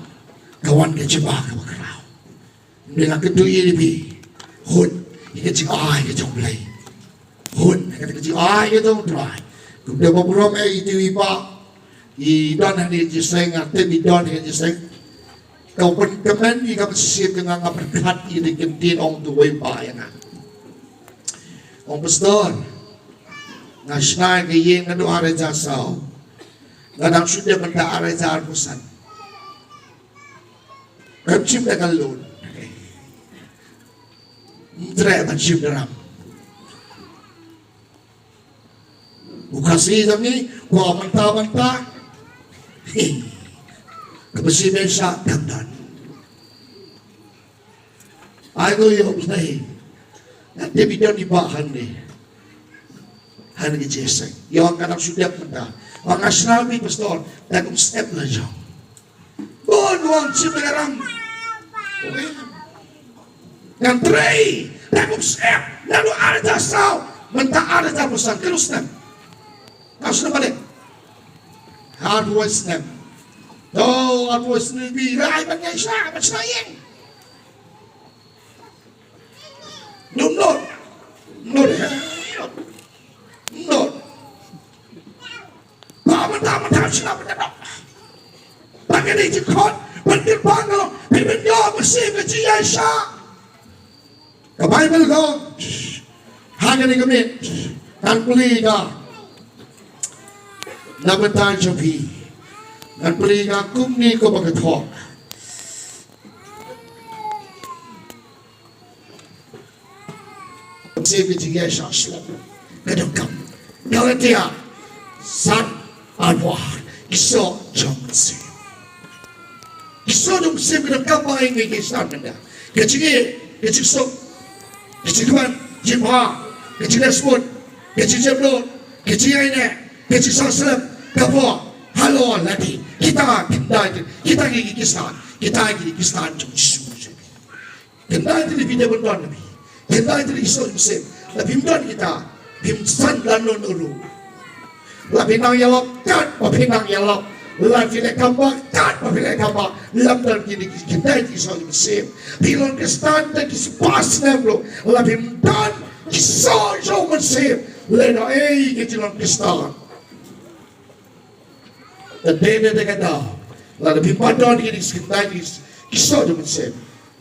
Ka wan ka jingma kaba khraw. Mynta nga kyntu ïa phi, hun ïa ka jingai ka jong U Blei. Hun ïa ka jingai ka jong U Trai. Kumta ba burom eh, i tu i pa, i don hangne jingïaseng, nga tip i don hangne jingïaseng. Ka pyn-, kmen ïa ka mynsiem ka, nga, nga pyrkhat ïa ka ktien, ong tu wei pa ïa nga. Ong, Pastor, nga shna ïa ka ïing naduh ar hajar saw. Nga dang shu dep mynta ar hajar arphew san. Ngam shim da ka loan. Ym treh ban shim da ram. U Khasi jong ngi, kwah mynta mynta. Kaba shim ïa sha kam don. Ai ko ïa U Blei. Nga tip i don i bah hangne. Hangne ka jingïaseng. Ïa nga dang shu dep mynta. Nga shna ïa phi Pastor, da kum syep la jong. Bun wan shim da ka ram. Ngan trei da kum syep, naduh ar hajar saw mynta ar hajar arphew san, katno snem? Katno snem balei? Arphew wei snem. To, arphew wei snem, phi rai ban ïaishah, ban shna ïing. Nud, nud. Nud. Nud. Ba mynta, mynta shu la mynta. Ba kane jingkhot, ban kyrpang noh, phi pynïoh mynsiem ka jingïaishah. Ka Baibl ka ong, ha kane ka miet, ngan plie ka na bynta jong phi. Ngan plie ka kumne kumba ka thoh. Mynsiem ka jingïaishah shlem ka donkam. Galatia san, arphew ar, ki soh jong mynsiem. Ki soh jong mynsiem ka donkam ba ngi, ngi, ngi sdang mynta. Ka jingïeit, ka jingsuk, ka jingkmen, jingbha, ka jingleh sbun, ka jingjemnud, ka jingïaineh, ka jingsah slem, ka pop, halor lade. Kita, kita, kita ki, ki Khristan, kita ki, ki Khristan jong Jisu. Kynta ïa ki dei ban don na phi. Kynta ïa ki soh mynsiem. La phim don kita, phim san lano ruh. La phi nang ïalap kat ba phi nang ïalap. La phi leh kam ba kat ba phi leh kam ba. Lam don kine ki, kynta ïa ki soh mynsiem. Phi long Khristan da ki spah snem ruh. La phim don ki soh jong mynsiem. Lehnoh ei ki jong long Khristan. Te dei ne dei ka daw. Lada phim pat don kine ki kynta ki, ki soh jong mynsiem.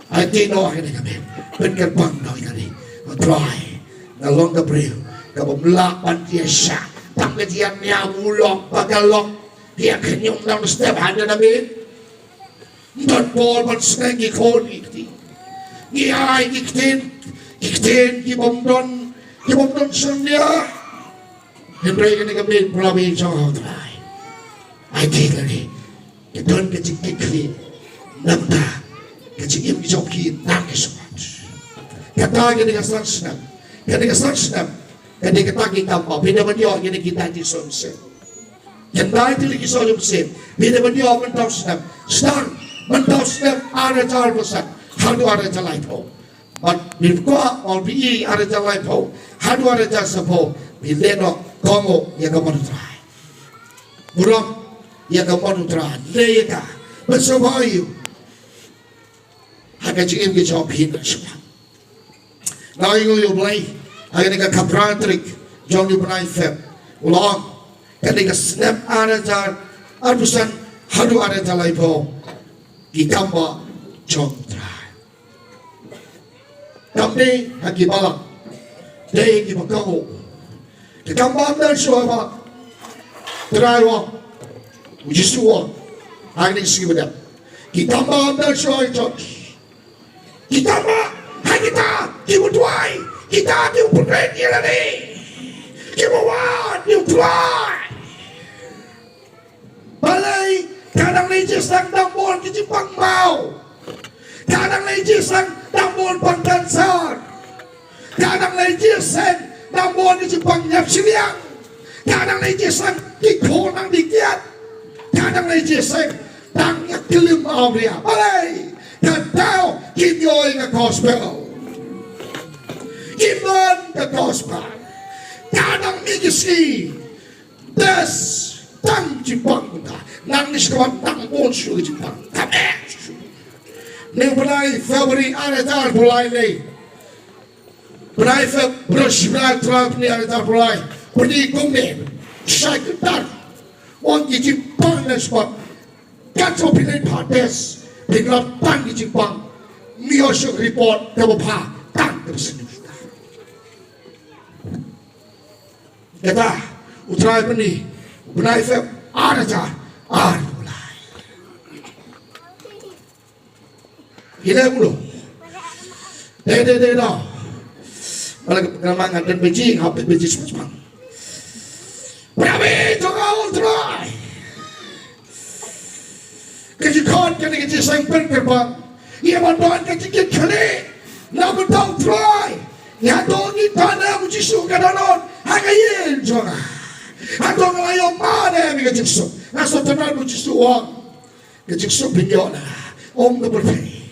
Aiti noh kane ka miet. Pynkyrpang noh ïa kane. Nga Trai, nga long ka briew kaba ym lah ban ïaishah. Tang ka jingïaid nia u long ba ka long. Ïa ka ñiung dang step hana na miet. Ym don bor ban sneng ki khun ki kti. Ngi ai ki ktien, ki ktien ki bym don, ki bym don synñia. Hynrei kane ka miet, para bangeit jong nga Trai, ai te kane ka don ka jingkitkhlieh na bynta ka jingim jong ki nang ki sumar. Kata kane ka san snem, kane ka san snem, kane kata ki kam ba phi dei ban ïoh kine kita ki soh mynsiem. Kynta ïa ki soh jong mynsiem, phi dei ban ïoh mynta u snem, sdang mynta u snem ar hajar arphew san haduh ar hajar laiphew. Bad phi kwah, ong phi, ar hajar laiphew haduh ar hajar sawphew, phi leh noh kohnguh ïa ka mon U Trai. Burom, ïa ka mon U Trai, leh ïa ka ban sngewbha ïa u ha ka jingim ka jong phi na shuwa. Nga ainguh ïa U Blei ha kane ka khatphra tarik jong u bnai Feb, u la ong, kane ka snem ar hajar arphew san haduh ar hajar laiphew, ki kam bah jong U Trai. Kam dei ha ki balang, dei ha ki ba kohnguh. Te kam bah ym don shuh ba Trai u ong, U Jisu u ong ha kane ka sngi ba dep, ki kam bah ym don shuh ha ki church. Ki kam bah ha kita kiba duwai, kita kiba pynrit ïa lade, kiba wad ïa U Trai. Balei? Ka dang leit shisha dang bun ki jingpang maw. Ka dang leit shisha dang bun pang cancer. Ka dang leit shisha dang bun ki jingpang ñiap shiliang. Ka dang leit shisha ki khun dang dih kiad. Ka dang leit shisha dang ñiap klim awria. Balei? Ka daw kim ïoh ïa ka gospel. Kim don ka gospel. Ka dang mih ki sngi. Des tang jingpang ka. Nang ni shkwan tang bun shu jingpang. Ka eh shu. Ni u bnai February ar hajar arphew lai lei. Bnai Feb, bnai Feb, bnai Feb, bnai ar hajar arphew lai. Bnai kumne. Shai kyntar. Wan ki jingpang na shkwan. Kat so phi leit pha test, phin lap tang ki jingpang. Mih shuh report kaba pha tang kaba sniew. Kata U Trai pyni, bnai Feb ar hajar arphew lai. Ila ulo. Dei dei dei no. Bala ka pynkrama ngan don Beijing, hap Beijing sma sma. Prabi to ka U Trai. Ka jingkhot kane ka jingseng pynkyrpang. Ïa ban don ka jingkitkhlieh na bynta U Trai. Ïa to ngi tang na U Jisu ka dohnud ha ka ïing jong nga. Hato nga la ïoh mane ïa ka jingsuk. Nga sngewtynnat U Jisu u ong. Ka jingsuk phin ïoh na nga. Ym ka pyrthei.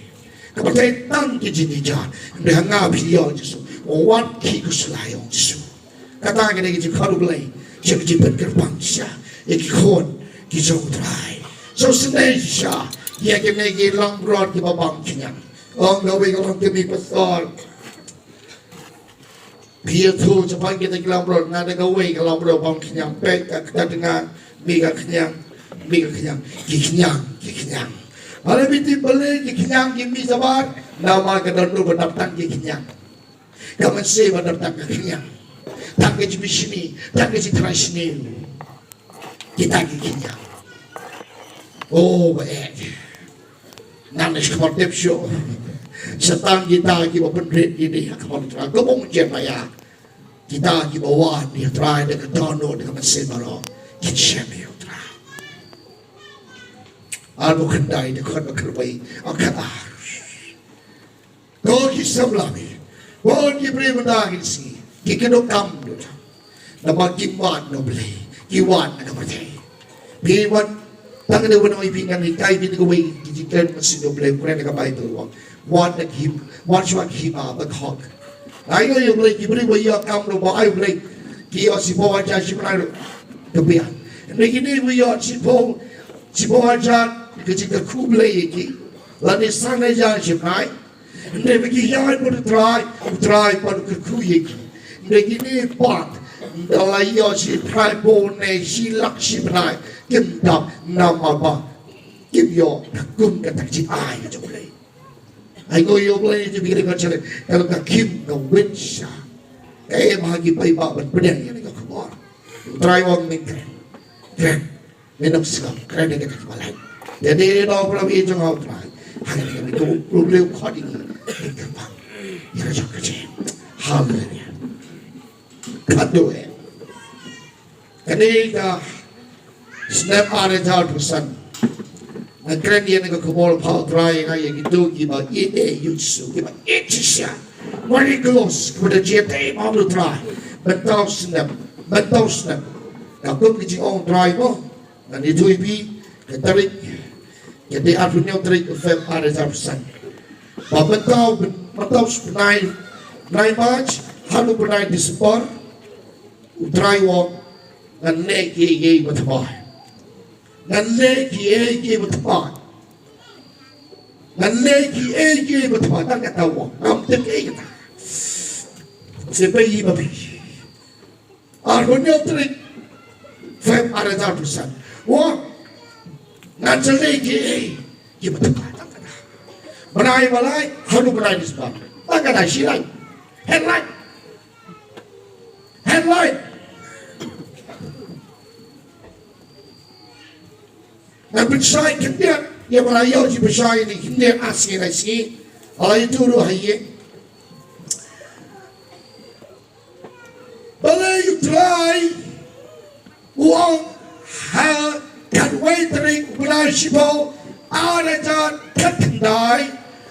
Ka pyrthei tang ki jingïajan. Hynrei ha nga phin ïoh Jisu. Wat ki khuslai ong Jisu. Kata ka dei ka jingkhot U Blei. Sha ka jingpynkyrpang sha ïa ki khun ki jong U Trai. Sngewsynei shisha ïa kine ki langbrot kiba bam khñiang. Ong kawei ka longkmie pastor. Phi ïathuh shaphang kita ki langbrot, nga da kawei ka langbrot bam khñiang, peit ka kata nga, mih ka khñiang, mih ka khñiang, ki khñiang, ki khñiang. Balei phi tip balei ki khñiang ki mih shabar? Namar ka dohnud ba dap tang ki khñiang. Ka mynsiem ba dap tang ka khñiang. Tang ka jingmih shane, tang ka jingtharai shane. Kita ki khñiang. Oh, ba eh. Nang ne khmot tip shuh. Sa tang kita kiba pynrit ïa ki ha khmot U Trai. Ka bun jen maya. Kita kiba wan ïa U Trai da ka dohnud da ka mynsiem baroh. Kin shem ïa U Trai. Arphew khyndai dkhot ba khatwei. Khatar. Ko ki samla phi. Bun ki briew mynta ki sngi ki kynduh kam. Namar kim wad na U Blei, ki wad na ka pyrthei. Phi wad tang da wan oi phi ngan hikai phi na kawei ki jingkren mynsiem U Blei, kren na ka Baibl u ong. Wad na ki hima, wad shuwa ki hima ba khok. Ai oi U Blei, ki briew ba ïoh kam ruh ba ai U Blei ki ïoh shiphew hajar shiphew hajar ruh. Ka biang. Hynrei kine ba ïoh shiphew, shiphew hajar ka jingkyrkhu Blei ïa ki. Lane san hajar shiphew hajar. Hynrei ba ki ïaid bad U Trai, U Trai pat u kyrkhu ïa ki. Hynrei kine pat, ynda la ïoh shi phra phew ne shi lak shi phra, kim dap namar ba kim ïoh kum ka tak jingai ka jong U Blei. Ai ko ïoh U Blei jong ki ring ka chale, ka long ka khim ka win sha. Ka em ha ki paidbah ban pdiang ïa ka khubor. U Trai u ong men kren. Kren. Ngi nang sngap kren ïa kata ka balang. Ïa dei dei da u Blei jong nga U Trai. Ha kane ka mih ka U Blei u khot ïa ngi. Ngi kyrpang ïa ka jong ka jingim. Haleluya. Khatduh eh. Kane ka snem ar hajar arphew san. Nga kren ïa kane ka khubor pha U Trai ïa nga ïa kito kiba ïeit ïa U Jisu kiba ïeit shisha. Very close kiba da jia te ma U Trai. Mynta u snem. Mynta u snem. Ka kum ka jingong U Trai mo. Ngan ïathuh ïa phi, ka tarik, ka dei arphew hynñiew tarik u Feb ar hajar arphew san. Ba mynta u, mynta u bnai, bnai March, haduh bnai December, U Trai u ong, ngan leh kiei kiei ba thymmai. Ngan leh kiei kiei ba thymmai. Ngan leh kiei kiei ba thymmai. Tang kata u ong. Ngam tip kiei kata. Sngewbha ïa phi. Arphew hynñiew tarik Feb ar hajar arphew san. U ong, ngan sa leh kiei kiei ba thymmai. Tang kata. Bnai ba lai haduh bnai Disembar. Tang kata, shi lai. Headline. Headline. Ngan pynshai khyndiat ïa ba la ïoh jingpynshai ïa khyndiat, ar sngi lai sngi. Ai tu ruh ha ïing. Balei U Trai u ong ha khatwei tarik u bnai shiphew ar hajar khatkhyndai,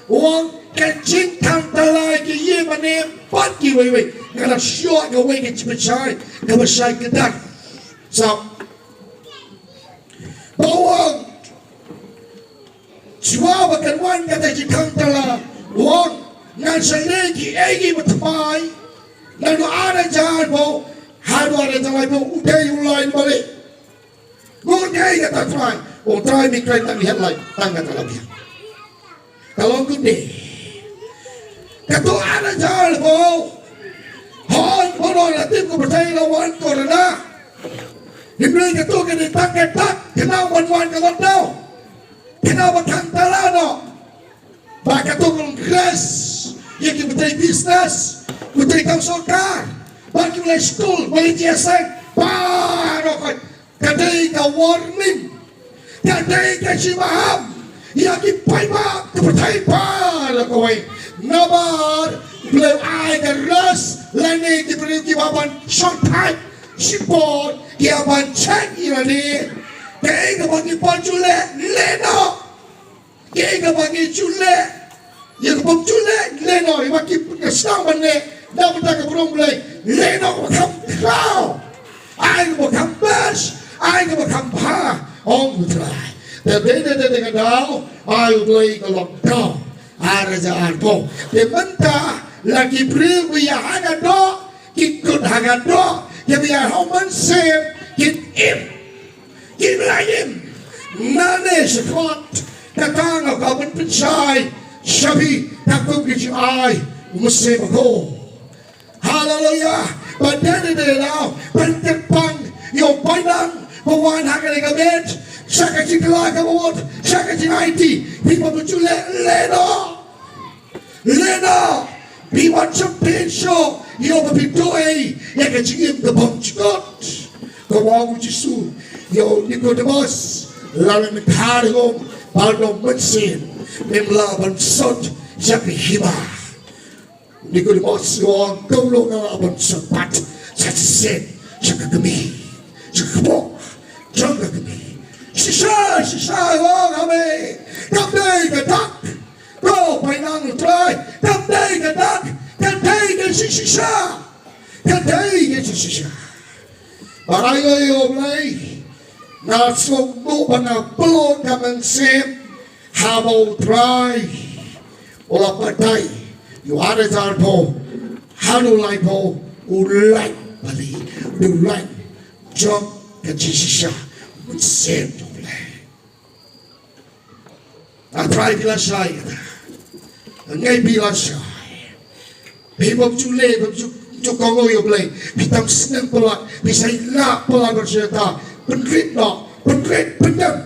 u ong ka jingkhang tala ki ïing mane bad kiwei wei. Nga la shuwa kawei ka jingpynshai kaba shai kdar. Sa ba u ong, shuwa ba kan wan kata jingkhang tala, u ong, ngan sa leh kiei kiei ba thymmai. Naduh ar hajar arphew haduh ar hajar laiphew, u dei u lai balei? Ngut dei kata Trai. U Trai, mi kren tang headline, tang kata la biang. Ka long kumne. Katto ar hajar arphew, hooid, baroh la tip ka pyrthei la wan corona. Hynrei katto ka dei tang ka dak khnang ban wan ka lockdown. Khnang ba khang tala noh. Ba katto ka long grace ïa ki btei business, btei kam sorkar, ba ki leit skul, ba ki ïaseng, baroh khoit. Ka dei ka warning, ka dei ka jingmaham ïa ki paidbah ka pyrthei baroh kawei. Namar U Blei u ai ka ras lane ki briew kiba ban shongthait shipor, kiba ban check ïa lade. Kaei kaba ngi pat ju leh, leh noh. Kaei kaba ngi ju leh, ïa kaba ju leh, leh noh. Ïa ba ki pynkyrshan ban leh na bynta ka burom Blei, leh noh kaba kham khraw. Ai kaba kham best, ai kaba kham bha, ong U Trai. Te dei, dei, dei, dei ka daw ai U Blei ka lockdown ar hajar arphew. Te mynta la ki briew ba ïa ha ka doh, ki kut ha ka doh, kiba ïa ha u mynsiem, kin im. Kim la im. Nane shakhmat, kata nga kwah ban pynshai sha phi, katkum ka jingai U Mynsiem Bakhuid. Haleluia. Ba dei, dei, dei, la ban kyrpang ïa u paidlang ba wan ha kane ka miet, sha ka jingkylla kaba mut, sha ka jingaiti. Phi ba ju leh, leh noh. Leh noh, phi wan sha phi shuh, ïa ba phi duh ei ïa ka jingim ka bym jukut. Ka ong u Jisu ïa u Nikodemos, lada men kha da um, ba un ym mynsiem, mem lah ban sot sha ka hima. Nikodemos u ong, kumno nga lah ban sot pat sha shisien sha ka kmie, sha ka kpoh jong ka kmie? Shisha, shisha, u ong ha me, kam dei ka dak. Ko paidlang U Trai, kam dei ka dak, ka dei ka jingshisha. Ka dei ka jingshisha. Ba ai ïa U Blei, nga sngewthuh ba nga pynlut ka mynsiem haba U Trai u la batai ïa u ar hajar arphew haduh laiphew, u lait bali, u lait jong ka jingshisha, mynsiem jong U Blei. A Trai, phi la shai kata. Ngai phi la shai. Phi bym ju leh, bym ju, ju kohnguh ïa U Blei. Phi tam snem palat, phi shait lah palat ban shai kata. Pynrit noh, pynrit, pyndem.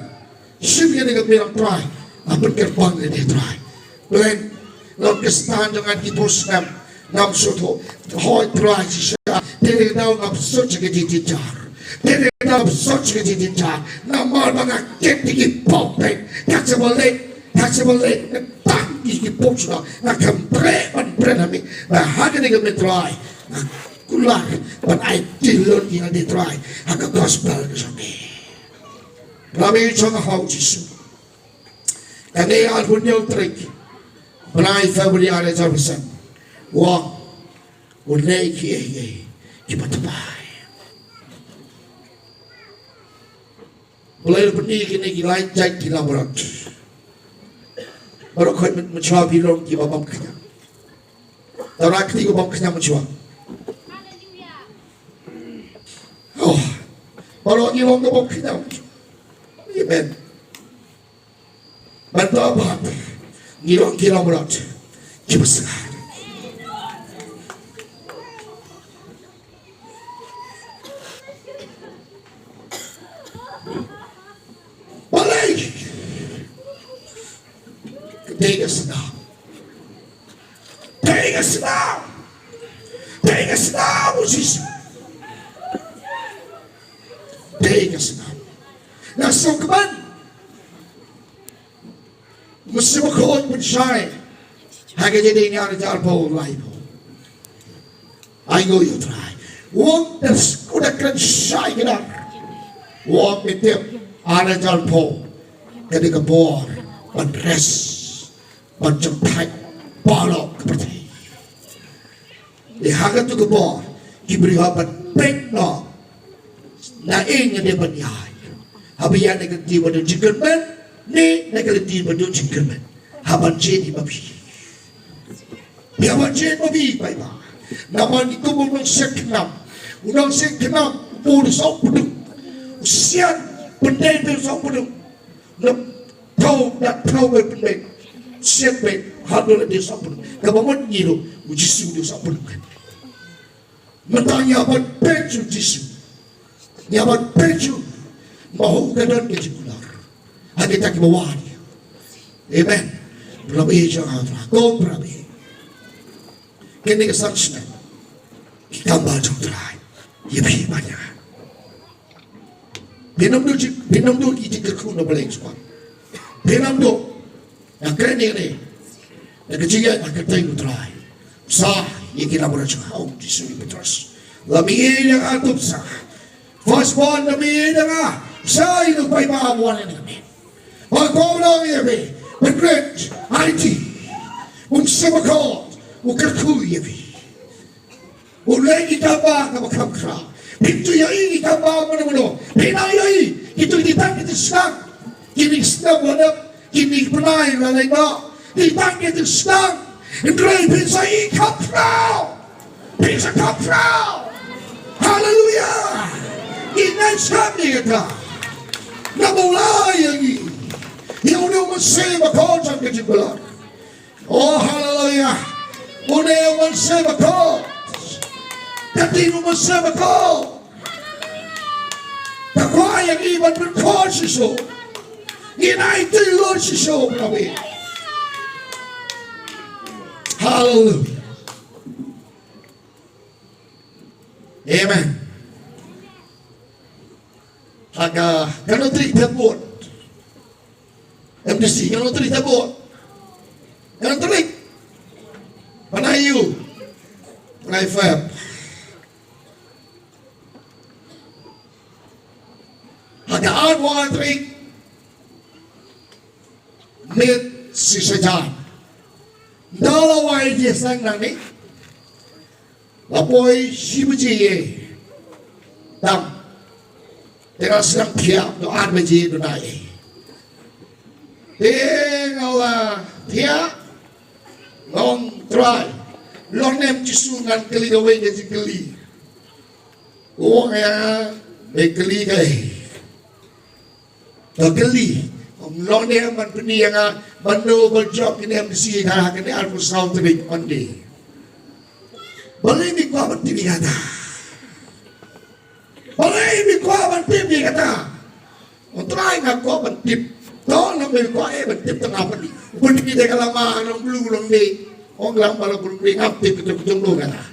Shim ïa kane ka miet, Trai. Nga pynkyrpang ïa kane, Trai. Blei, long Khristan jong nga khatphew snem. Ngam sngewthuh. Hooid Trai shisha. Te dei ka daw ngam sot sha ka jingjynjar. Te dei ka daw ngam sot sha ka jingjynjar. Namar ba nga kit ïa ki pop pet. Ka sha ba leit, ka sha ba leit. Tang ïa ki pop sha nga. Nga khlem treh ban bret ha me. Nga ha kane ka miet Trai, nga kular ban aiti lut ïa lade Trai ha ka gospel ka jong me. Ra me jong nga ha u Jisu. Kane arphew hynñiew tarik bnai February ar hajar arphew san. Wan, un leh kiei kiei kiba thymmai. Balei la pyni kine ki lai jait ki langbrot? Baroh khoit mynshuwa phi long kiba bym khñiang. Tara kti kiba bym khñiang mynshuwa. Oh, baroh ngi long kiba bym khñiang mynshuwa. Amen. Ban da bad ngi long ki longbrot kiba sah. Balei? Dei ka sna. Dei ka sna. Dei ka sna, Moses. Dei ka sna. Nga sngewkmen. Mynsiem Bakhuid pynshai ha ka Jingdei ar hajar arphew laiphew. Ai nguh ïa U Trai. U ong da u da kren shai kdar. U ong mynta ar hajar arphew ka dei ka bor ban res, ban jemphai baroh ka pyrthei. Te ha katu ka bor ki briew hap ban peit noh na ei nga dei ban ïaid, haba ïaid na ka lynti ba don jingkyrmen ne na ka lynti ba don jingkyrmen. Hap ban jied ïa ma phi. Ïa ban jied ma phi paidbah. Namar ngi kum u nongsiat khnam, u nongsiat khnam u bun u sawpdung, u siat pyndait beit u sawpdung. Nang thaw, nang thaw beit pyndait, siat beit, haduh la dei u sawpdung. Kaba mut ngi ruh, u Jisu u dei u sawpdung kan. Mynta ngi hap ban peit sha u Jisu. Ngi hap ban peit sha u, ma u ka don ka jingkular ha kita kiba wad ïa u. Amen. Para bangeit jong nga, para ko para bangeit, kane ka san snem ki kam ba jong U Trai ïa phi bad ïa nga. Phin ym duh, phin ym duh ki jingkyrkhu na U Blei shuwa. Phin ym duh. Nga kren ïa kane da ka jingïaid ha ka kyrteng U Trai. Bsa ïa ki lamra jong nga, ong Jisu ïa u Petros. Lada me ïeit ïa nga, to bsa. First born, lada me ïeit ïa nga, bsa ïa u paidbah ba wan ïa nga. Ba ko ong ïa phi, pynrit aiti. U Mynsiem Bakhuid u kyrkhu ïa phi. U leh ïa ki kam ba kaba kham khraw. Phin ju ïohi ïa ki kam ba mano mano. Phin nang ïohi. Kito ki tang ki jingsdang. Kine ki snem la dep, kine ki bnai la leit noh. Ki tang ki jingsdang. Hynrei phin sa ïohi kham khraw. Phin sa kham khraw. Haleluia. Ngi ngeit skhem ïa kata. Namar u la ïa ngi, ïa une u Mynsiem Bakhuid jong ka jingkular. Oh, haleluia. Une u Mynsiem Bakhuid. Ka ktien u Mynsiem Bakhuid ka kwah ïa ngi ban pynkhuid shisha. Ngin aiti lut shisha, para bangeit. Haleluia. Amen. Ha ka, katno tarik phi vote? M D C, katno tarik phi vote? Katno tarik? Bnai Jun, bnai Feb. Ha ka arphew ar tarik, miet shi saitjaiñ. Ynda la wai ïa ki seng nangne, la poi shi baje tam. Te nga sdang thiah, to ar baje to na ei. Te nga la thiah, nga ong Trai, lone em Jisu, ngan kylli kawei ka jingkylli. U ong ïa nga, me kylli kaei? To kylli. Ong lone em ban pyni ïa nga mano ba jop kine M D C ha kane arphew saw tarik Monday. Balei me kwah ban tip ïa kata? Balei me kwah ban tip ïa kata? Ong Trai, nga kwah ban tip. To namar me kwah eh ban tip, tang haba phi, phi dei ka lama nong Blue nong Dei. Ong lama nong Blue Dei, ngam tip ito ka jong no kata.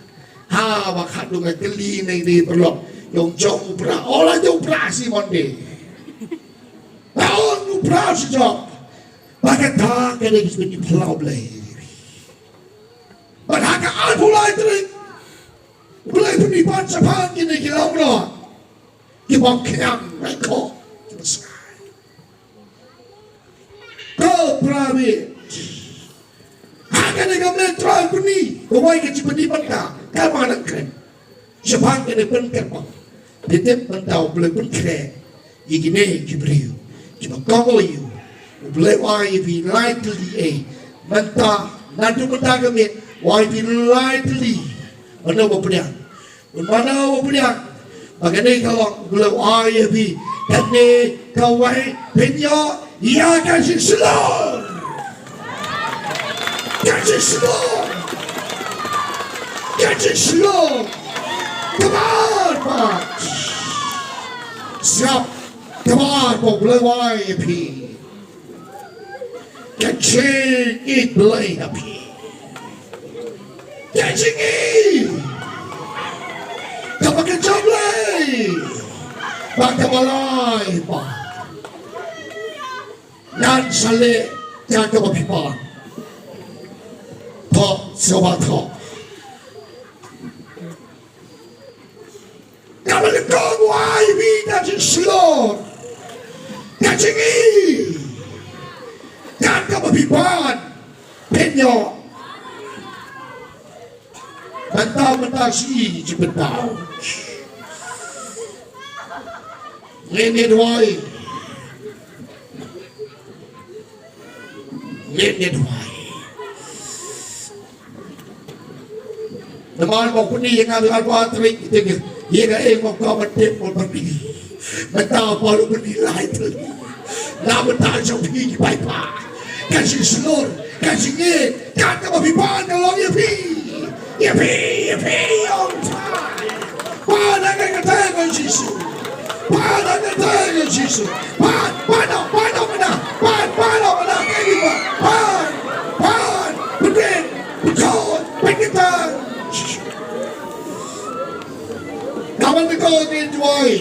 Haba khatduh nga kylli ne dei paralok, ong jong u Pra, oh la jong u Pra shi Monday. Nga ong u Pra shi jong. Ba kata ka dei ka jingpynpaw U Blei. Bad ha ka arphew lai tarik, U Blei u pyni pat shaphang kine ki longbrot kiba khñiang, raikhoh, kiba shai. Ko para bangeit, ha kane ka miet Trai u pyni, u wai ka jingpyni bynta, ka ba nang kren shaphang kane, pynkyrpang. Phi tip mynta U Blei u pynkhreh ïa kine ki briew kiba kohnguh ïa u. U Blei u ai ïa phi lai tylli ei. Mynta naduh mynta ka miet u ai ïa phi lai tylli. Mano ba pdiang? Mano ba pdiang ba kane ka long U Blei u ai ïa phi Kane kawei pynïoh ïa ka jingshlur. Ka jingshlur. Ka jingshlur. Kaba ar pat. Siap kaba ar pat, U Blei un ai ïa phi ka jingïeit Blei ha phi. Ka jingïeit kaba kynja Blei bad kaba lai pat. Ngan sa leh ïa kaba phi pan. Thoh sngewbha thoh. Kaba nyngkong, u ai ïa phi ka jingshlur, ka jingïeit. Ïa kaba phi pan, pynïoh. Mynta, mynta shi ji bynta. Ngin ïa duwai. Ngin ïa duwai. Namar ba pynïoh ïa nga arphew tarik, ïa nga, ïa nga, eh, nga kwah ban tip ban pynïoh. Mynta baroh pynïoh lai tarik. Namar ta jong phi ki paidbah. Ka jingshlur, ka jingïeit, ka kaba phi pan ka long ïa phi. Ïa phi, ïa phi, ïa phi. Pan ha ka kyrteng ka Jisu. Pan ha ka kyrteng ka Jisu. Pan, pan, pan, pan, pan, pan, pan, pan, pan, pan, pan, pan, pynkyntang. Kaba nyngkong ngin duwai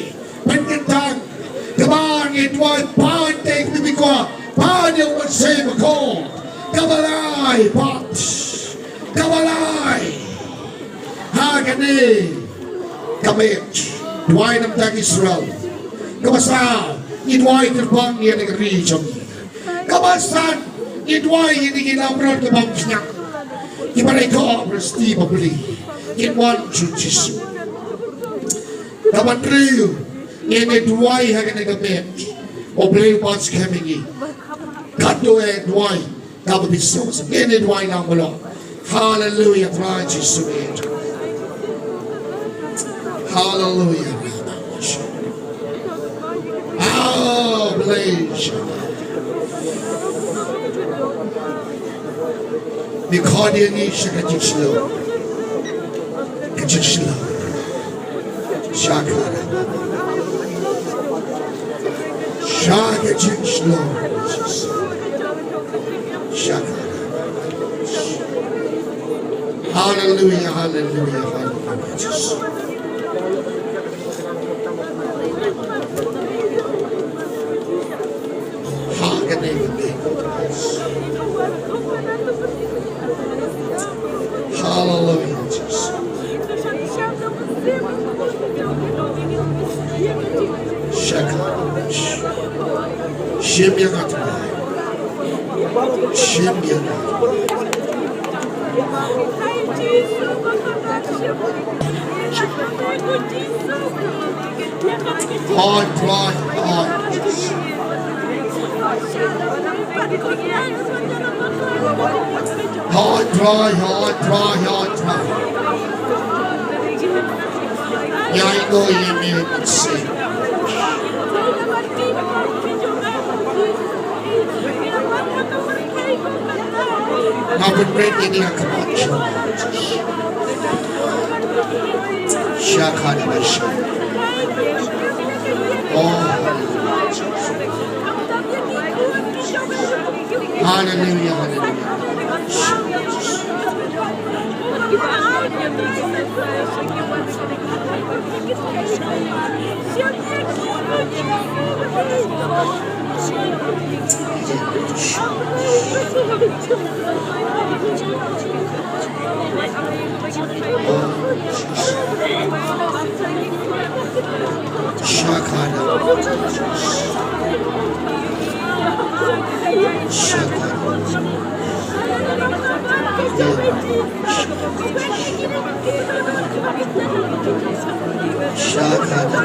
pynkyntang. Kaba ar ngin duwai pan te, kaba ar, pan ïa u Mynsiem Bakhuid. Kaba lai pat. Kaba lai. Ha kane ka miet, duwai na ka bynta ka Israel. Kaba saw, ngi duwai kyrpang ïa kane ka ri jong ngi. Kaba san, ngi duwai ïa kine ki nongpynïaid kaba bymñiang, kiba ïakob ïa ka lynti bapli. Ngi wan sha u Jisu. Kaba hynriew, ngi duwai ha kane ka miet, U Blei un skhem ïa ngi. Katto ngi duwai kaba bishar. Ngin ïa duwai lang bha. Haleluia, Trai Jisu. Haleluia. Oh, Blei. Ngi khot ïa ngi sha ka jingshlur. Ka jingshlur. Sha ka, sha ka jingshlur. Sha ka. Haleluia, haleluia, haleluia. Ha kane ka miet. Haleluia, Jisu. Shaka. Shim ïa nga Trai. Shim ïa nga. Hoi Trai, hoi. Hoi Trai, hoi Trai, hoi Trai. Ïa ïohi ïa me Mynsiem. Nga pynbeit ïa ngi ha khmat jong me. Shaka da ba sha. Oh, haleluia. Haleluia, haleluia. Shakara. Shakara. Shakara.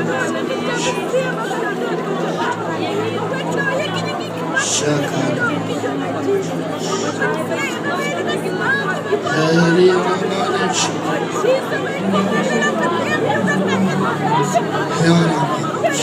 Shakara. Hari Rama. Hari Rama.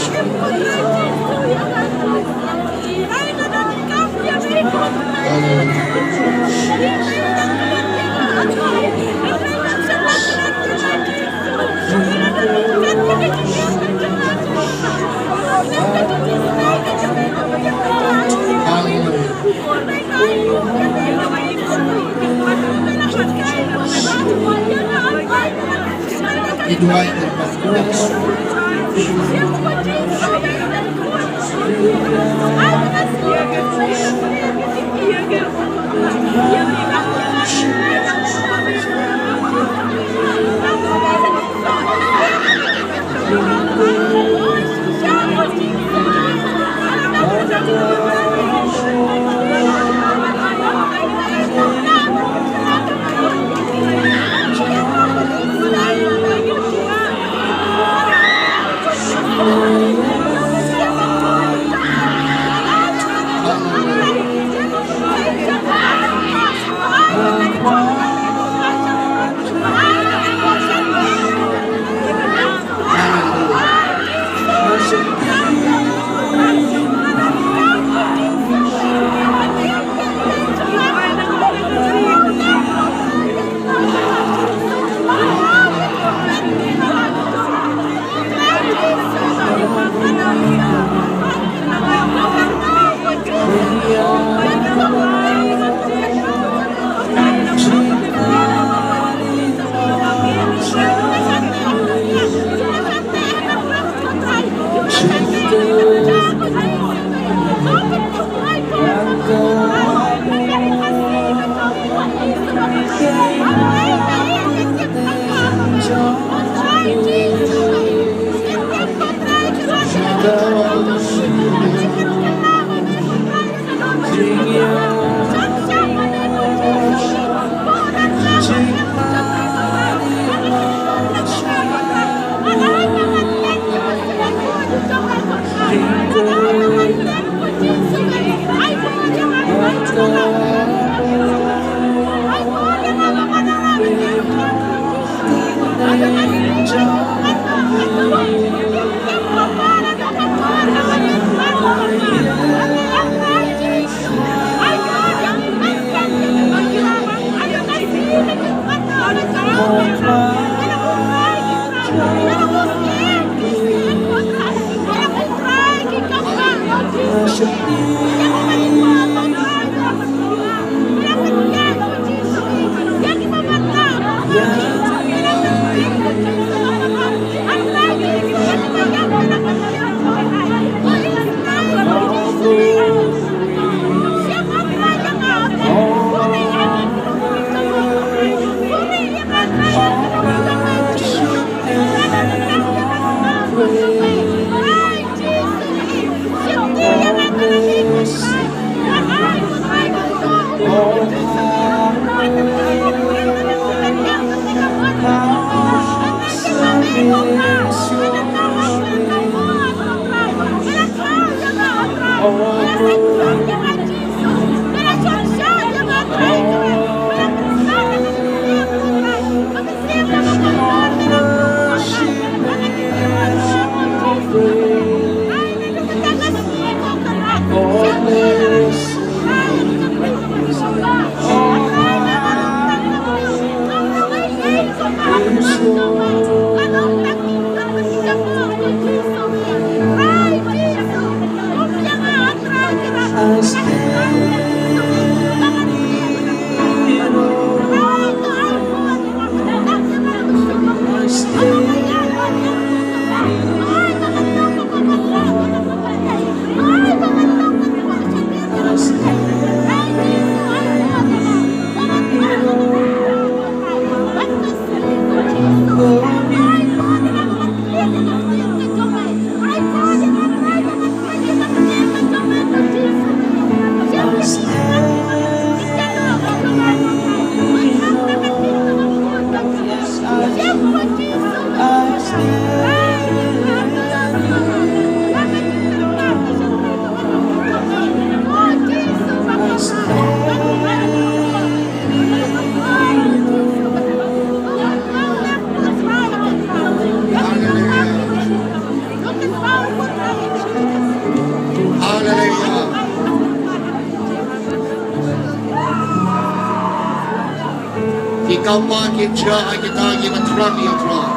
Ba ki jia ha kita kiba thrang ïa U Trai,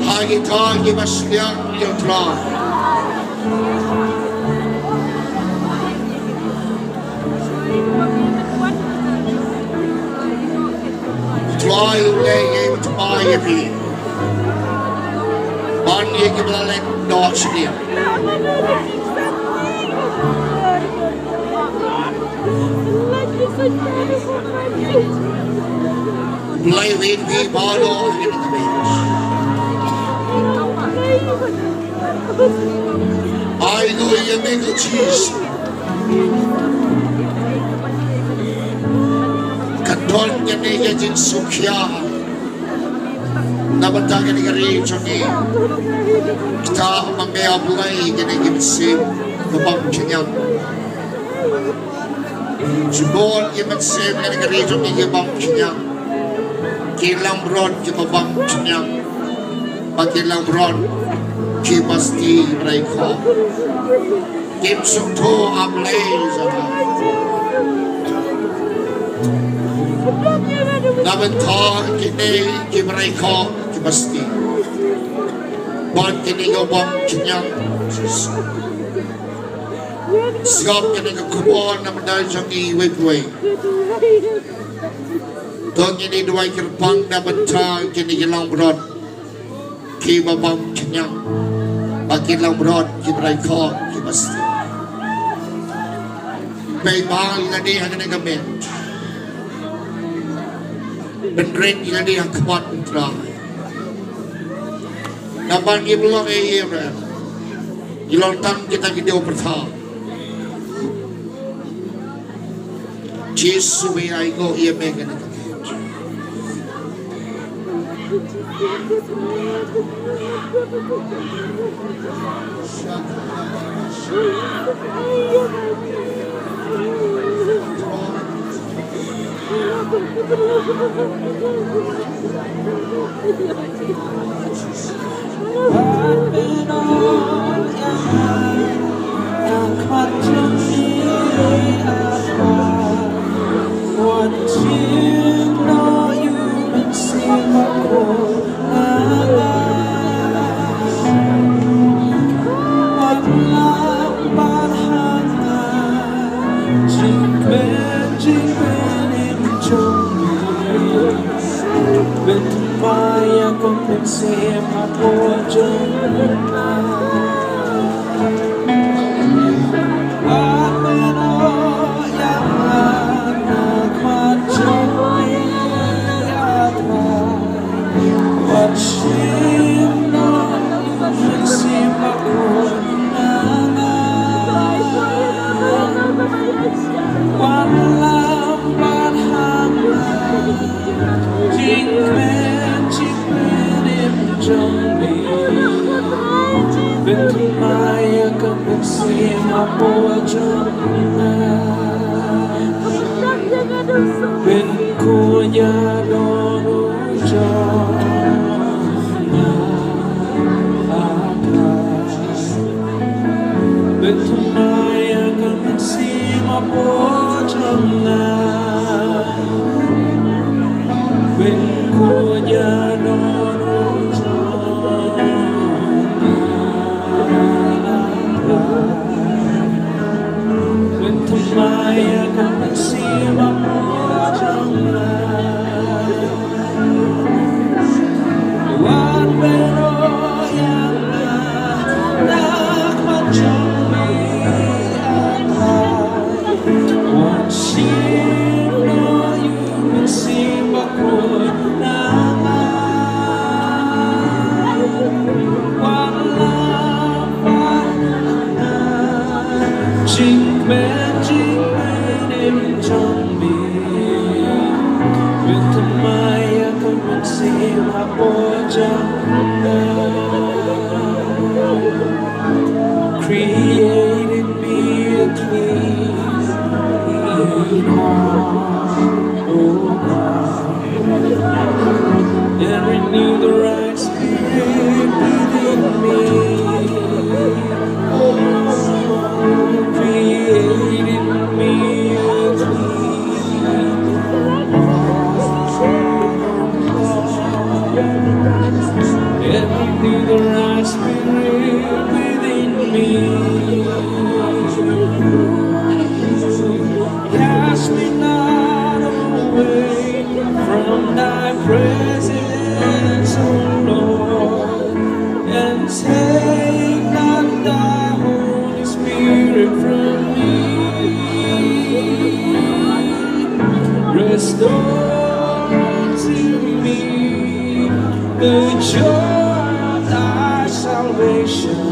ha kita kiba shiliang ïa U Trai. U Trai u leh ïa u tbit ïa phi ban ïa kiba la leh doh shiliang. Blei win wi ba lo ïa ka bynta. Ai nguh ïa me ko Jisu. Ka don kane ka jingsngewkhia na bynta kane ka ri jong ngi. Kita ma me A Blei kane ka mynsiem ka bym khñiang. Jubor ki mynsiem kane ka ri jong ngi ki bym khñiang. Ki langbrot kiba bym khñiang. Ba ki langbrot kiba sdi rai ko. Kim sngewthuh A Blei jong nga. Na bynta kine kiba rai ko kiba sdi. Bad kine kiba bym khñiang. Sngap kane ka khubor na bynta jong ngi iwei pa iwei. To ngin ïa duwai kyrpang na bynta kine ki langbrot kiba bym khñiang, ba ki langbrot kiba rai ko kiba sdi. Pynbha ïa lade ha kane ka miet. Pynrit ïa lade ha khmat U Trai. Namar ngi ym long ei ei ruh. Ngi long tang kita ki dei pyrtha. Jisu, ngi ai nguh ïa me kane ka miet. Create in me a clean heart, oh God, and renew the right spirit within me. Oh, create in me a clean from thy presence, O Lord, and take not thy Holy Spirit from me. Restore to me the joy of thy salvation,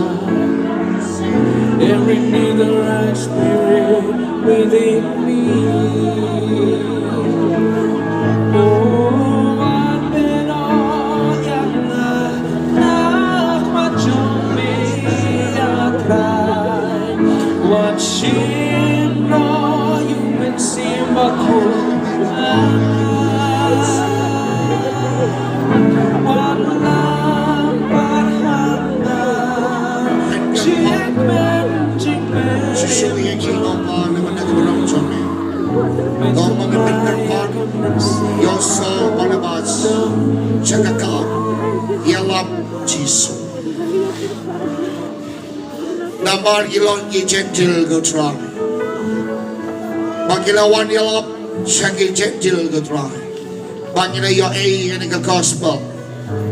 and renew the right spirit within me. Oh, wat pen o ka na, nak ma jong me a Trai. Wat shim no ïa u Mynsiem Bakhuid. Wat lam pat hana. Jingmen, jingmen. Shisha ïa ki nongpa na ka bynta ka burom jong me. Kong ba nga pyndonkam ïa u Saul Barnabas sha ka kam ïalap Jisu. Namar ki long ki Jentil, ko Trai. Ba ki la wan ïalap sha ki Jentil, ko Trai. Ba ki la ïohi ïa kane ka gospel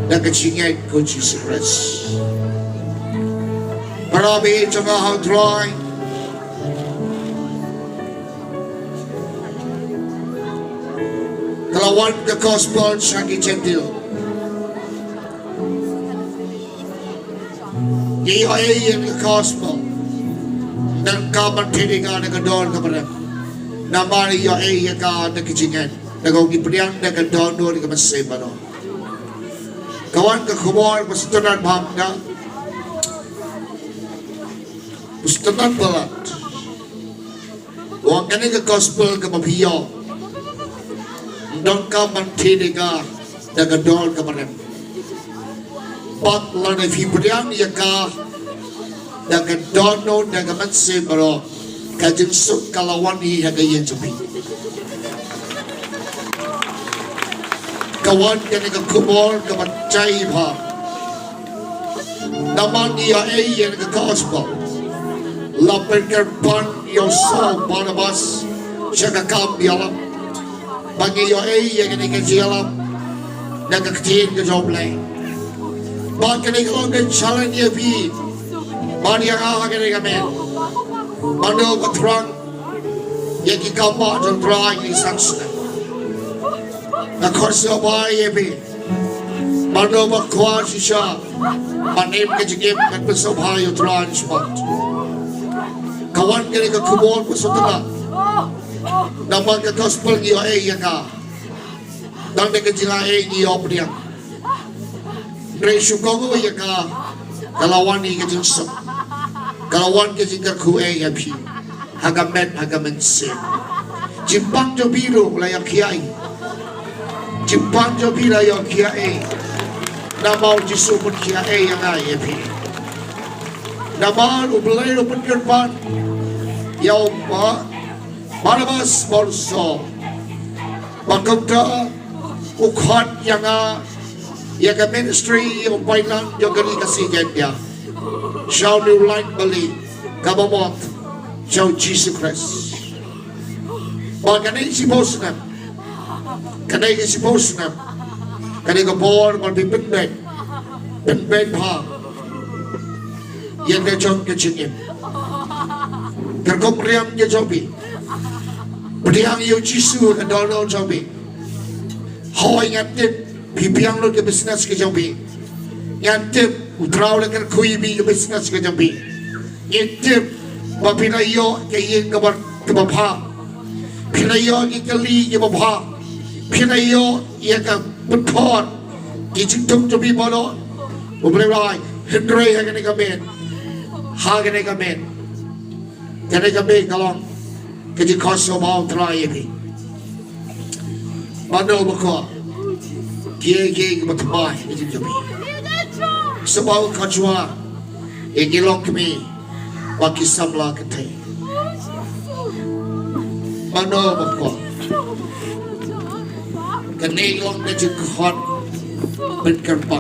da ka jingngeit, ko Jisu Khrist. Para bangeit jong nga, ko Trai, ka la wan ka gospel sha ki Jentil. Ngi ïohi ïa ka gospel. Nangta ban thied ïa ka da ka dohnud kaba rem. Namar ngi ïohi ïa ka da ka jingngeit. Da kaba ngi pdiang da ka dohnud kaba shisha. Ka wan ka khubor ba sngewtynnat bha, ba sngewtynnat palat. Wan kane ka gospel kaba phi ïoh. Nangta ban thied ïa ka da ka dohnud kaba rem. Bad lada phi pdiang ïa ka da ka dohnud, da ka mynsiem baroh, ka jingsuk ka la wan hi ha ka ïing jong phi. Ka wan kane ka khubor kaba jai bha. Namar ngi ïohi ïa ka gospel. La pynkyrpad ïa u Saul Barnabas sha ka kam ïalap. Ba ngi ïohi ïa kane ka jingïalap na ka ktien ka jong U Blei. Ba kane ka long ka challenge ïa phi. Ba ïa nga ha kane ka miet. Ba ngi ba thrang ïa ki kam ba jong U Trai ki san snem. Nga khot sngewbha ïa phi. Mano ba kwah shisha ban im ka jingim ban pynsngewbha ïa U Trai shaphang. Ka wan kane ka khubor ba sngewtynnat. Namar ka gospel ngi ïohi ïa ka. Tang da ka jingïohi ngi ïoh pdiang. Hynrei shu kohnguh ïa ka, ka la wan ïa ka jingsuk. Ka la wan ka jingkyrkhu ïa phi. Ha ka met, ha ka mynsiem. Jingpang jong phi ruh la ïoh khia. Jingpang jong phi la ïoh khia. Namar U Jisu u pynkhia ïa nga ïa phi. Namar U Blei u pynkyrpad ïa u Ba-, Barnabas bad u Saul. Ba kumta u khot ïa nga ïa ka ministry, ïa u paidlang jong ka ri Khasi Jaintia. Sha une u lait bali kaba mut jong U Jisu Khrist. Ba kane ka shiphew snem, kane ka shiphew snem, kane ka por ban pynbeit, pynbeit bha ïa ka jong ka jingim. Ka rukom riam ka jong phi. Pdiang ïa U Jisu ha ka dohnud jong phi. Hooid, nga tip phi biang lut ka business ka jong phi. Nga tip U Trai u la kyrkhu ïa phi ka business ka jong phi. Nga tip ba phi la ïoh ka ïing kaba, kaba bha. Phi la ïoh ki kali kiba bha. Phi la ïoh ïa ka pynthor ki jingthung jong phi baroh. U Blei u la ai, hynrei ha kane ka miet, ha kane ka miet, kane ka miet ka long ka jingkhot sngewbha U Trai ïa phi. Mano ba kwah, kiei kiei kiba thymmai ha ka jingim jong phi. Sngewbha kynjah ïa ki longkmie bad ki samla kynthei. Mano ba kwah. Kane ka long ka jingkhot pynkyrpad.